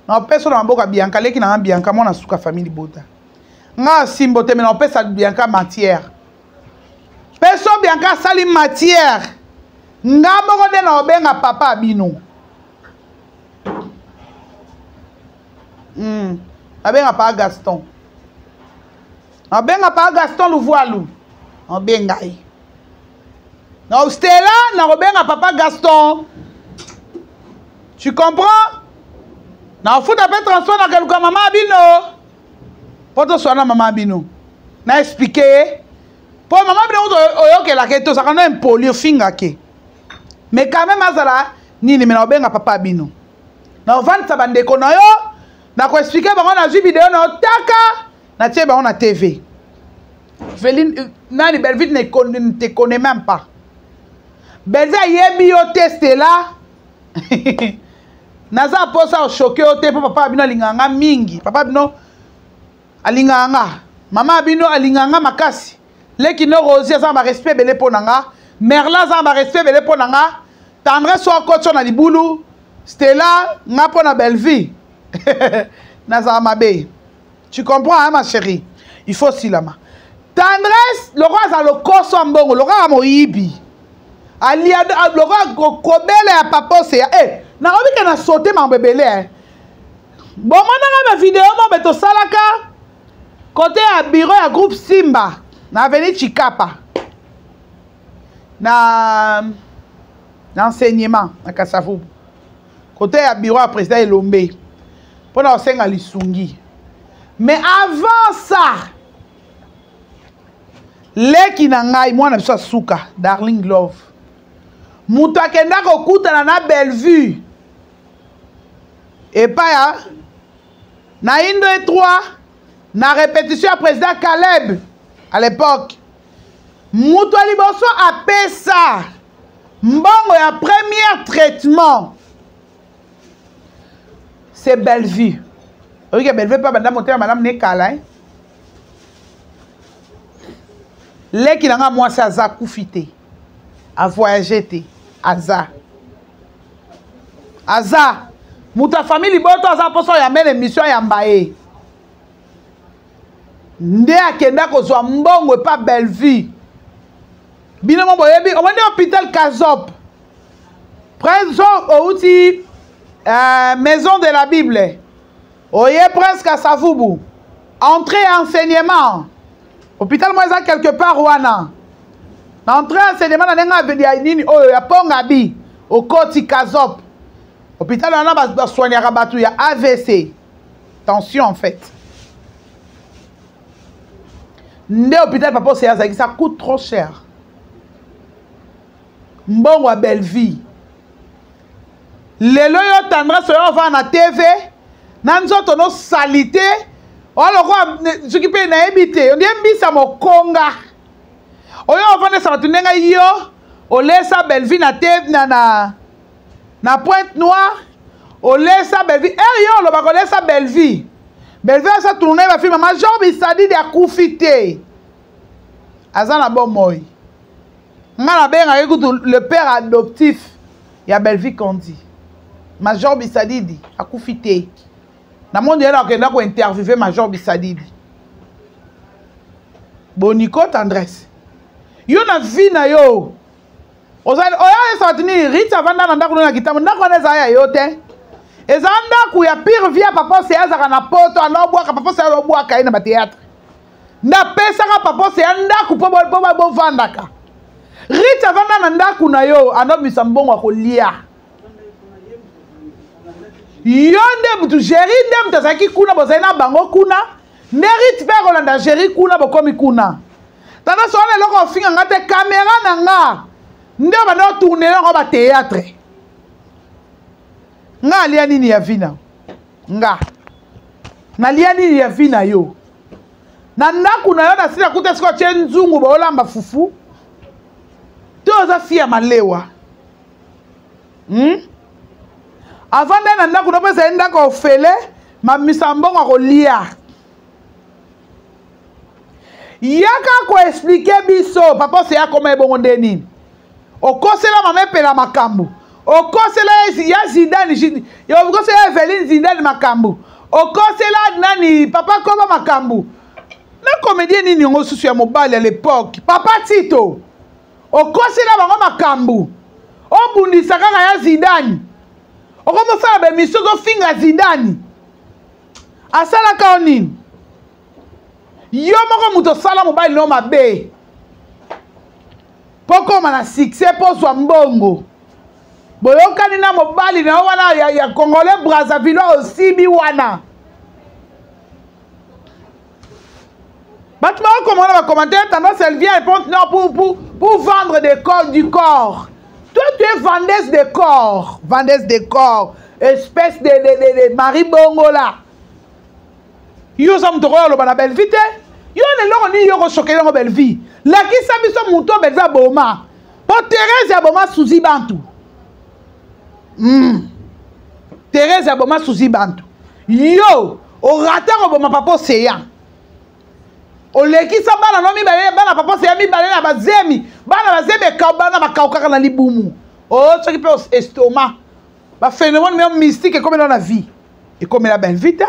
na opesa na maboko ya Bianca leki na nga Bianca mwana suka famille libota nga asimbo te me na opesa Bianca matière mpe so Bianca asali matière nga moko nde na obenga papa ya bino. Nabenga pa Gaston. Nabenga pa Gaston Luvualu. Nabenga ye. Na Stella nakobenga papa Gaston. Tu comprends? Nakofuta mpe transport nakeluka mama bino. Mpo toswana mama bino. Na expliquer ye. Mpo mama bino kutu oyokelaka ye tozalaka na impoli ofingaka ye. Mais quand même azala nini me nakobenga papa bino. Nakovandisa bandeko na yo nakoexplike bango nazwi video na yo taka natie bango na tv. Veline, euh, nani Bellevue ne, ne te connaît même pas. Bellevue ayebi yo te Stella. Naza posa ochoke yo te mpo papa bino alingaka nga mingi. Papa bino alingaka nga. Mama bino alingaka nga makasi. Leki no Rosie aza na ba respect ebele mpo na nga. Merla aza na ba respect ebele mpo na nga. Tendresse oyo akoti na libulu. Stella nga mpo na Bellevue. Nazala mabe. Tu comprends hein ma chérie? Il faut silama. Tendresse lokola aza lokoso ya mbongo lokola moyibi. Alia lokola kobela ya papa oseya. Eh, nakobi ke na sauter mambo ebele eh. Bomonaka ba video mo be tosalaka côté ya bureau ya groupe Simba na avenue Chikapa. Na na enseignement na Kasavubu. Côté ya bureau ya président Elombe. Mpo na kosenga lisungi. Mais avant ça, leki na ngai mwana biso asuka Darling Love. Moto akenda kokutana na Bellevue epai ya na Indo 3 na répétition ya président Caleb à l'époque. Moto ya liboso apesa mbongo ya premier traitement c'est Bellevue. Oyoki Bellevue mpe abanda motema malamu ne kala eh? Leki na nga mwasi aza akufi te, avoyage te, aza aza moto ya famille liboto aza mposa oyamba na émission ayamba ye nde akenda kozwa mbongo epa Bellevue. Bino mo boyebi omoni hôpital Kazop prince outi maison de la Bible oye prince Kasavubu entrée enseignement hôpital mo eza quelque part wana na entrée enseignement na ndenge ya nini oyo ya Pongabi okoti Kazop hôpital wana basoignaka bato ya AVC tension en fait nde hôpital papa Oseya azalaki ça coûte trop cher mbongo ya Bellevue lelo yo tendresse oyo ovanda na TV na nzoto no salite oyo lokola soki mpe nayebi te ondie mbisa mokonga oyo ovandisa bato ndenge yo olesa Bellevue na te na, na, na Pointe Noire olesa Bellevue ere yo olobaka olesa Bellevue Bellevue asa tourne ba film Major Bisadidi akufi te aza na bomoi nga nabengaki kutu le père adoptif ya Bellevue Kandi Major Bisadidi akufi te namoni ye nakenda kointerviewe Major Bisadidi boniko tendresse yo na vie na yo ozali oyo oyesa bato nini rit avanda na ndako no na kitambo ndako wana ezala ya yo te eza ndako ya pire vie ya papa oseya azalaka na poto alobwaka papa oseya alobwaka ye na bateatre nde apesaka papa oseya ndako mpo bovandaka rit avanda na ndako na yo anobimisa mbongo ya kolia yo nde mutu geri nde mutu azalaki kuna bozali na bango kuna nde rit mpe akolanda geri kuna bokomi kuna tata so wana eloko ofinga nga te kamera na nga nde obanda otourne yango bateatre nga alia nini ya vi na nga nalia nini ya vi na yo na ndako na yo nasila kuta sikoyo tie nzungu baolamba fufu to oza fi ya malewa Avanda na ndako na opesa ye ndako ofele mamisa mbongo akolia yaka koexplike biso papa oseya akoma ebongo nde nini okosela mama epela makambo okosela ya zidane okosela eveline zidane makambo okosela nani papa koba makambo na comédien nini yango susu ya mobali ya l'époque papa tito okosela bango makambo obundisa kaka ya zidane okomosala baemission ozofinga zidane. Asalaka yo nini? Yo moko moto osala mobali no mabe mpo koma na succès mpo ozwa mbongo. Boyokani na mobali na yo wana ya, ya congolais brazzaville osibi wana. Bato bakoma na bacommentaire tendance elle vient répondre non pour, pour, pour vendre des corps, du corps. Toi tu es vendeuse de corps, vendeuse de corps, espèce de, de, de, de Marie Bongola. Yo oza moto okoya oloba na Bellevue te. Yo na eloko nini yo okosokela yango Bellevue? Lakisa biso moto oyo Bellevue aboma. Po Thérèse aboma Suzy Bantu. Thérèse aboma Suzy Bantu. Yo orata koboma papa Océan. Olekisa bana no mibale, bana papa Océan mibale na bazemi. Bana bazemi ekau, bana bakaukaka na libumu. Oh, soki pe estomac. Ba phénomène mio mystique ekomela na vie. Ekomela Bellevue te.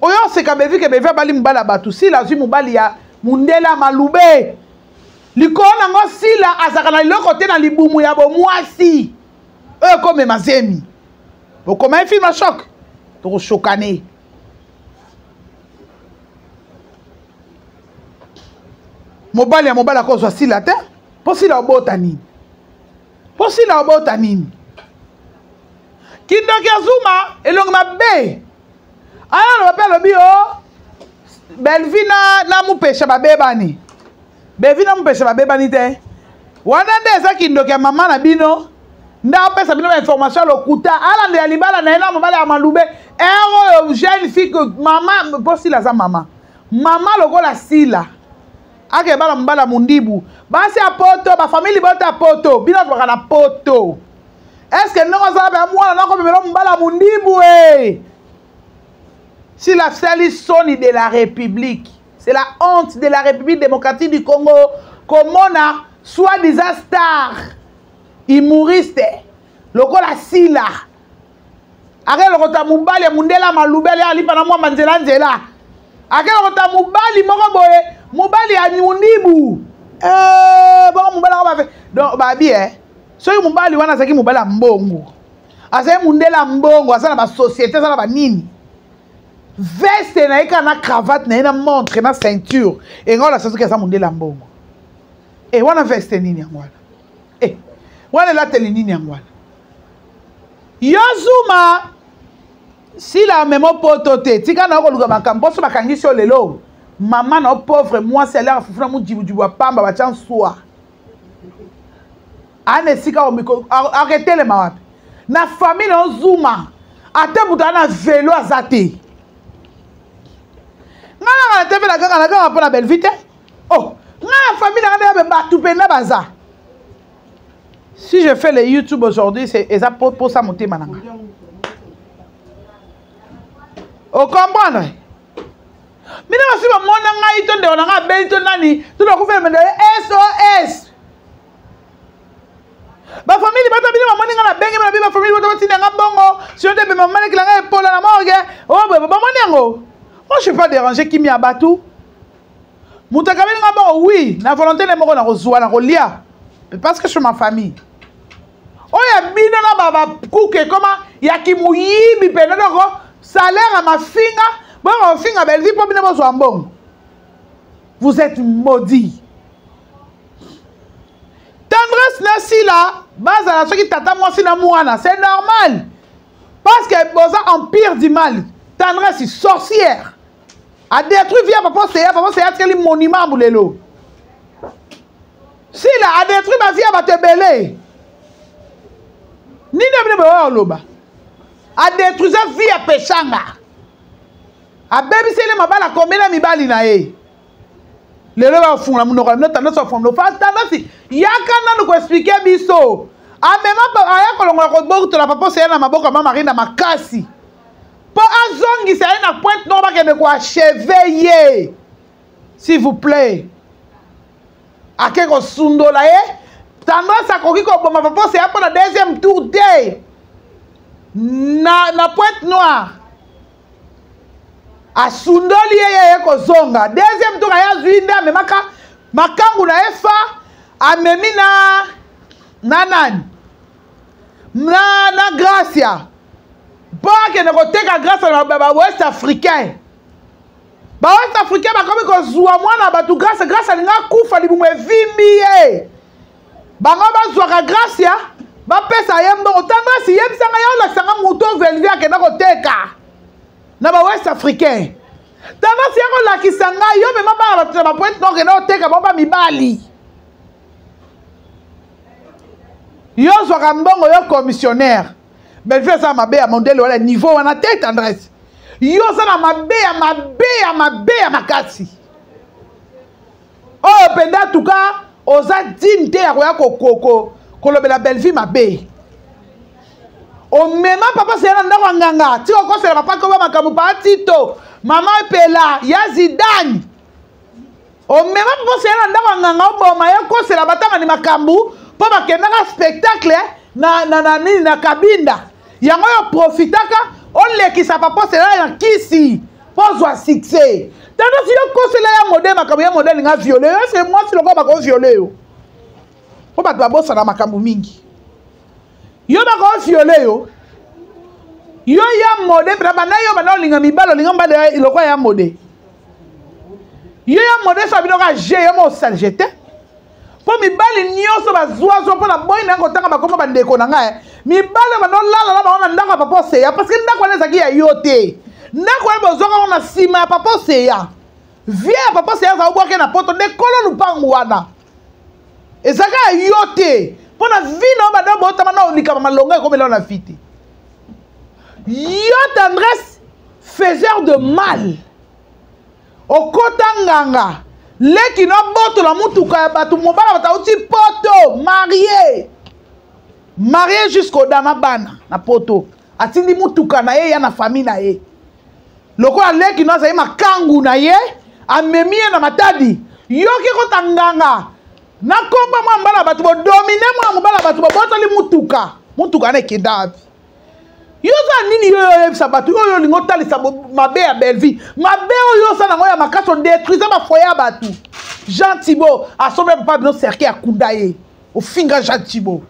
Oyo oseka Bellevue ke Bellevue abali mobali ya bato. Sila azwi mobali ya mundela malube. Likolo nango Sila azalaka na liloko te na libumu ya bomwasi. Oyo ekomema zemi. Bokoma ye film ya choc. Tokoshokane. Mobali ya mobali akozwa Sila te. Po Sila obota nini? Po Sila obota nini? Kindoki ya Zuma elongi mabe. Aya aloba pe alobi o oh, Bellevue na, na Mupesha babebani. Bellevue na Mupesha babebani te. Wana nde eza kindoki ya mama na bino. Nde apesa bino ba information ya lokuta. Alandela libala na ye na mobali ya Malube. Heure oyo jeune fille que mama po Sila aza mama. Mama lokola Sila. Ake bala mobali ya Mundibu. Basi ya poto, ba famille libota ya poto. Bino tobaka na poto. Est-ce que ndongo azala pe mwana na komemela mobali ya Mundibu eh? Sila sali soni de la République. C'est la honte de la République démocratique du Congo. Komona soi-disant star humoriste lokola Sila. Ake lokota mobali ya mundela malube ali alipa na mwamba nzela nzela. Ake lokota mobali moko boye, mobali ya Mundibu. Bongo mobali yango ba donc babi eh. Soki mobali wana azalaki mobali ya mbongo, azali mundela mbongo, aza na ba société, aza na ba nini. Veste na ye kaka na cravate na ye na montre na ceinture, enga ola soki aza mundela mbongo. Wana veste nini yango wana? Wana elateli nini yango wana? Yo Zuma, Sila amemo poto te, tika na yo koluka makambo, mposo bakangisi yo lelo. Mama na yo pauvre mwasi aliaka fufu na mujibujibu ya pamba batya nswa. Ana esika aketelema wapi? Na famille na yo Zuma, ata moto ana velo aza te. Nga na nga te mpe na kaka na kaka mpo na Bellevue te. Oh, nga na famille na nga nde bato mpenza baza. Si je fais le YouTube aujourd'hui, c'est eza po ça motema na nga. O comprendre? Mina basi bamona ngai to ndeko na ngai abeli to nani to nakufela mende SOS. Ba famille bata bino bamoni ngai nabengi bino ba famille bata batinda nga mbongo sinon te bema malekela ngai epola na morgue. Oh bamoni yango. Moi je suis pas dérangé kimia batu. Moto akabeli nga mbongo oui, na volonté ne moko na kozwa na kolia parce que je suis ma famille. Oyo ya bino na ba kuke ekoma ya kimuyibi pena donc salaire ya mafinga bongo kofinga Bellevue mpo bino bozwa mbongo. Vous êtes maudits. Tendresse na Sila bazala soki tata mwasi na mwana, c'est normal parce que boza empire du mal. Tendresse sorcière a détruit vie ya papa Oseya, papa Oseya atikali monument lelo. Sila a détruit ba vie ya bato ebele. Nini bino boyo oloba? A détruit vie ya Peshanga. Abebiseli mabala combien na mibali na ye? Lelo bafungola monoko ya bino, tendance bafungola monoko. Fa tendance yaka nanu ko expliquer biso. Amema aya kolongola kobotola papa Oseya na maboko ya mama Marie na makasi. Po azongisa ye na pointe noko bakende ko achever ye. S'il vous plaît. Ake kosundola ye. Tendance akoki koboma papa Oseya mpo na deuxième tour te. Na pointe noire. Asundoli ye, ye ye kozonga. Deuxième tour aye azwi nde amemaka makangu na ye fa amemi na nani? Na Gracia. Mpo akende koteka grâce na ba West africain. Ba West africain bakomi kozwa mwana bato grâce, grâce alinga akufa libumu evimbi ye. Bango bazwaka grâce ya bapesa ye mbongo. Tendresse yebisa ngai, olakisa ngai moto Velvi akenda koteka na ba West africain. Tendresse ya kolakisa ngai yo mema bana bato na ba Pointe Noire okenda koteka bango ba mibali. Yo ozwaka mbongo yo commissionnaire. Bellevue aza mabe ya modèle wana niveau wana te tendresse. Yo oza na mabe ya mabe ya mabe ya makasi. Oyo mpenza en tout cas oza digne te ya koya kolobela Bellevue mabe. Omema papa sela na ndako ya nganga, tika kokosela papa koba makambo pa Tito, mama Epela, ya Zidane. Omema papa sela na ndako ya nganga oboma ye kosela batangani makambo mpo bakendaka spectacle na, na, na nini na Kabinda. Yango yo profitaka olekisa papa sela na kisi mpo ozwa succès. Tata si yo kosela ya modèle makambo ya modèle nga viole yo, est-ce que mwasi lokola bako viole yo? Mpo bato babosana makambo mingi. Yo bako viole yo. Yo ya mode mpe banda yo banda olinga mibali olinga mibali lokola ya mode. Yo ya mode so bino ka je yo mo salge te. Mpo mibali nyonso bazwazwa mpo na boyi na yango kotanga bakoma bandeko na ngai. Mibali banda olala na bango na ndako ya papa Oseya parce que ndako wana ezalaki ya yo te. Ndako wana bozwaka yango na nsima ya papa Oseya. Vie ya papa Oseya azala obwake na poto nde kolo lupangu wana. Ezalaka ya yo te. Mpo na vie na yo banda botama na olikama malonga ekomela na vie te. Yo tendresse faiseur de mal. Okota nganga leki no botola mutuka ya bato mobala bato auti poto marié marié jusqu'au dana bana na poto atindi mutuka na ye ya na famille na ye lokola leki no azali makangu na ye amemi ye na Matadi yoki kota nganga na komba mwa mobala bato bodomine mwa mobala bato bobotoli mutuka mutuka wana ekenda wapi? Yo oza nini yo oyebisa bato oyo olingi otalisa mabe ya Bellevue mabe oyo osala yango ya makasi odétruise bafoye ya bato. Jean Thibault asombe papa bino cercueil akunda ye ofinga Jean Thibault.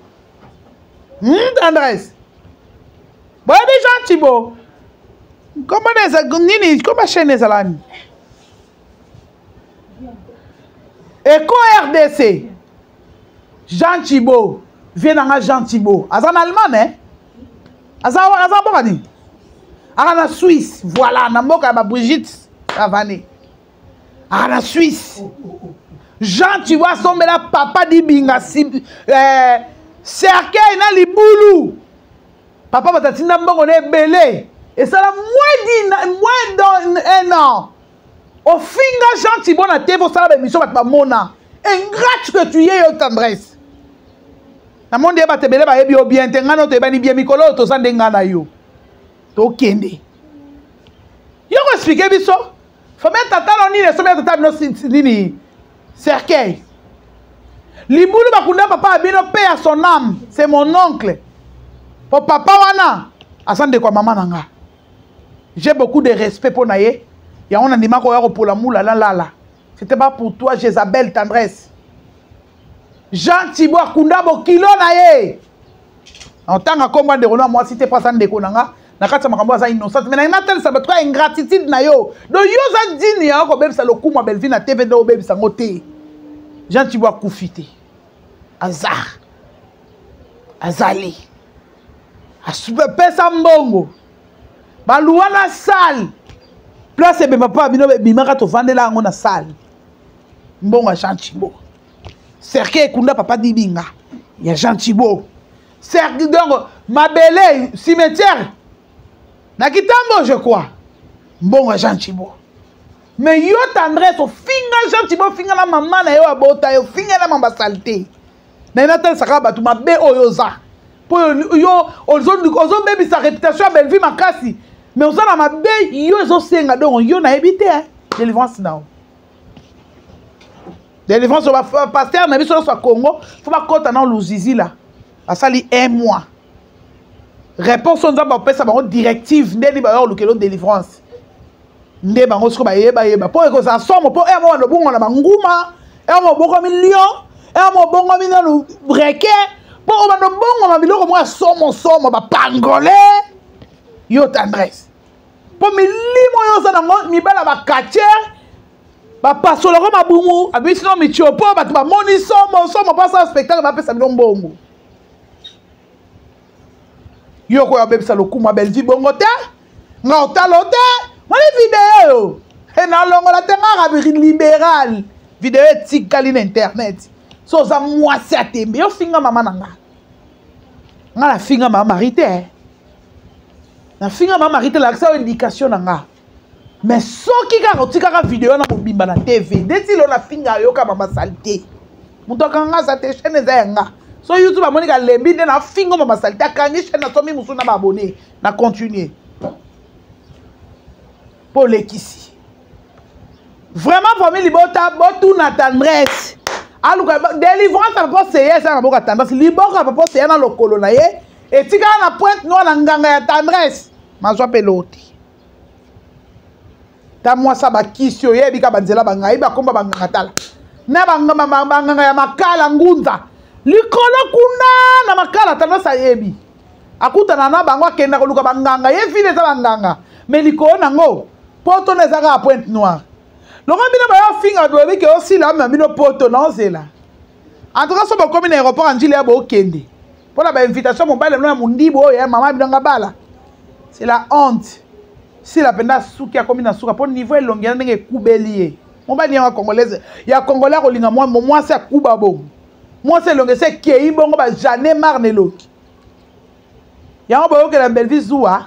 Tendresse boyebi Jean Thibault kombo na eza nini kombo chaîne ezala nini Eco RDC Jean Thibault vie nanga Jean Thibault aza na Allemagne eh? Aza aza mboka nini aka na Suisse voilà na mboka ya ba Brigitte Cavani aka na Suisse Jean Thibault asombela papa Dibinga si, eh, cercueil na libulu papa bato atinda mbongo na ebele esala moins d'un an ofinga Jean Thibault na TV osala ba émission bato bamona ingrate que tu es yo tendresse na monde ye bato ebele bayebi yo bien te ngai no toyebani bien mikolo oyo toza nde ngai na yo tokende yo koexplike biso famille tata no nini esomi ya tata bino nini cercueil libulu bakunda papa ya bino pe ya son âme c'est mon oncle po papa wana aza ndeko ya mama na nga j'ai beaucoup de respect mpo na ye yango nandima koya kopola mula nalala c'était pas pour toi Jézabel tendresse Jean Thibault akunda bokilo na ye otanga kombo ndeko na mwasi te mpo aza ndeko na nga na kati ya makambo aza innocente mais na natalisa bato ya ingratitude na yo donc yo oza digne ya kobebisa lokumu ya Bellevue na TV nde obebisa yango te Jean Thibault akufi te aza azali apesa mbongo baluwa na salle place ebemba mpo bino ebimaka tovandela yango na salle mbongo ya Jean Thibault cercueil ekunda papa Dibinga ya Jean Thibault cercueil donc mabele cimetière na Kitambo je crois mbongo ya Jean Thibault mais yo tendresse ofinga Jean Thibault ofinga na mama na yo abota yo ofinga na mamba saleté na ye natalisaka bato mabe oyo oza mpo yo ozobebisa réputation ya Bellevue makasi mais oza na mabe yo ezosenga donc yo nayebi te délivrance na yo délivrance ba pasteur na biso nyonso ya Congo fo bakɔta na luzizila basali un mois réponse oyo nzambe apesa bango directive ndeni bayo kolukela délivrance nde bango siko bayeba yeba mpo ekozala somo mpo emo bando bongo na banguma emo obokomi lion emo obongomi nanu breke mpo obando bongoma biloko moko ya somo somo bapangole. Yo tendresse mpo milimo oyo oza nango mibala bakatiere bapasoloko mabumu abisi no mitiopo bato bamoni somo somo mpo asala spectacle bapesa bino mbongo. Yo okoya obebisa lokumu ya Bellevue bongo te, nga otalo te, moni video oyo e nalongola te, nga rabi libéral video etikali na internet. So oza mwasi ya tembe, yo finga mama na nga, nga nafinga mama Marie te, nafinga mama Marie te, lakisa yo éducation na nga. Mais soki kaka otikaka video wana mobimba na TV, ndeti lo nafinga yoka mama salite, moto akanga aza te, chaîne eza ya nga. So YouTube amoni kalembi nde nafinga mama salite, akangi chaîne, nasomi mosusu na baabone na continue mpo olekisi. Vraiment famille libota, botuna tendresse aluka délivrance ya papa Seya eza na maboko ya tendresse. Liboko ya papa Seya na lokolo na ye etikala na pointe noire na nganga ya tendresse, mazwa mpe loti ta mwasi bakisi oyo yebi ka banzela bangai bakomba banganga, tala na banganga ya makala ngunza likolo kuna na makala. Tendresse ayebi akutana na bango, akenda koluka banganga ye vile eza banganga, mais likolo nango poto na eza kaka pointe noire. Longo bino bayofinga bato bayebi ke osila amema bino poto na ozela. En tout cas so bokomi na aéroport ya Njili ya bokende mpona bainvitation mobali bino ya mondibu oyo ya mama bino nga bala, c'est la honte. Sila mpenza suki akomi na suka mpo niveau elongi na ndenge ekubeli ye. Mobali yango ya congolaise ya congolais akolinga mwasi akuba bongo, mwasi elongi esi ekei bongo, bajane marne elongi yango boyokela Bellevue zuwa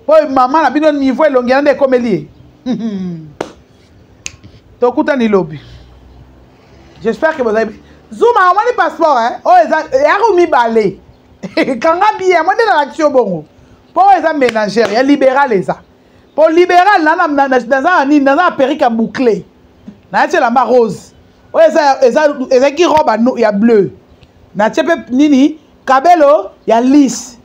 mpo mama na bino niveau elongi na nde ekomeli ye. Tokutani lobi, j'espère que bozali. Zuma omoni passeport oyo eza yako mibale, kanga bien, amoni nde nalakisi yo bongo mpo oyo eza ménagère ya libéral, eza mpo libéral naza na nini, naza na perruque ya boucle, nayati elamba rose oyo ezalaki robe ya bleu, natie mpe nini kabelo ya lisse.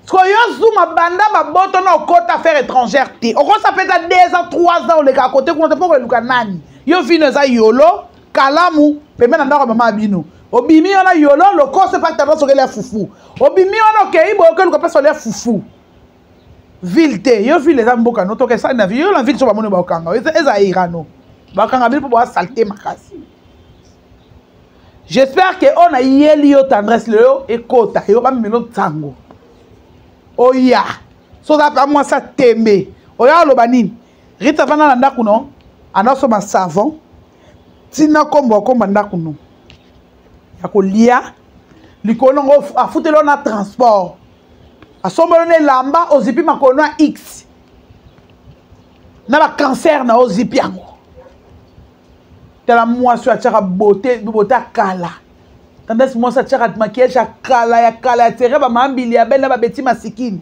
Sikoyo yo Zuma, banda baboto na okota affaire étrangère te, okosa mpe eza 2 ans 3 ans olekaka kote kuna te mpo koeluka nani. Yo vino eza yolo kalamu pembe na ndako ya mama ya bino, obimi wana yolo lokoso epa tendance okelia fufu, obimi wana okei boye okeluka mpesa olia fufu ville te. Yo ville eza mboka no toke esali na ville, yo na ville so bamoni bakokanga eza irano bakanga bino mpo boa saleté makasi. J'espère que oyo nayeli yo tendresse lelo ekota yo, bamemelo ntango oya so oza mpe mwasi atembe oya oloba nini. Rita avanda na ndako no andasoma savon ntina kombo akomba ndako no ya kolia likolo nango, afuteli yo na transport, asombeli na elamba, ozipi makolo ya x na bacancer na ozipi yango. Tala mwasi oyo atiaka bote bote ya kala, tendance mwasi atiaka maquillage ya kala ya kala ya tere bamambili ya bele na babeti masikini,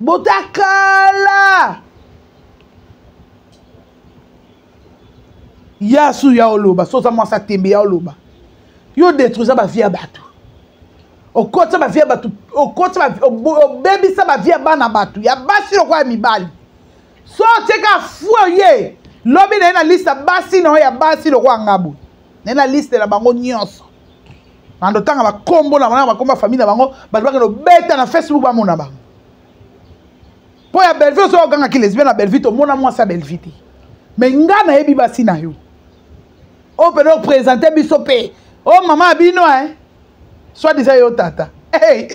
bote ya kala yasu ya oloba. So oza mwasi atembe ya oloba, yo détruisa bavie ya bato, okotisa bavie ya bato, okotisa obebisa bavie ya bana bato ya basi lokola ya mibali. So otieka fue ye lobi na ye na liste ya basi na yo ya basi lokola ngabu na ye na liste na bango nyonso, bando tanga bakombo na bango, bakombo ya famille na bango, bato bakende obeta na Facebook bamona bango. Mpo ya Bellevue oso ogangaki lesbien na Bellevue, tomona mwasi ya Bellevue te, mais nga nayebi basi na yo oyo mpena opresente biso mpe oyo mama ya bino soit disant yo tata. Hey.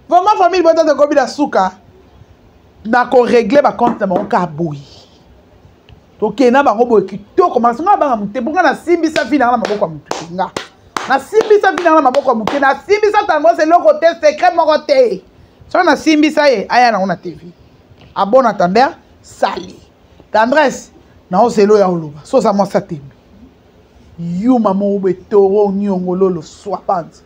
Vraiment famille bota, tokomi na suka na koregle bacompte na bango kaka boye, tokende na bango boye kitoko makasi. Nga banga mote mpo nga nasimbisa vi nanga na maboko ya motu te, nga nasimbisa vi nanga na maboko ya motu te, nasimbisa tendresse eloko te, secret moko te. Soki nasimbisa ye aya nango na TV abon attendeur sali tendresse naozela oyo oloba. So oza mwasi atembe, yuma moko boye toro niongololo swapante.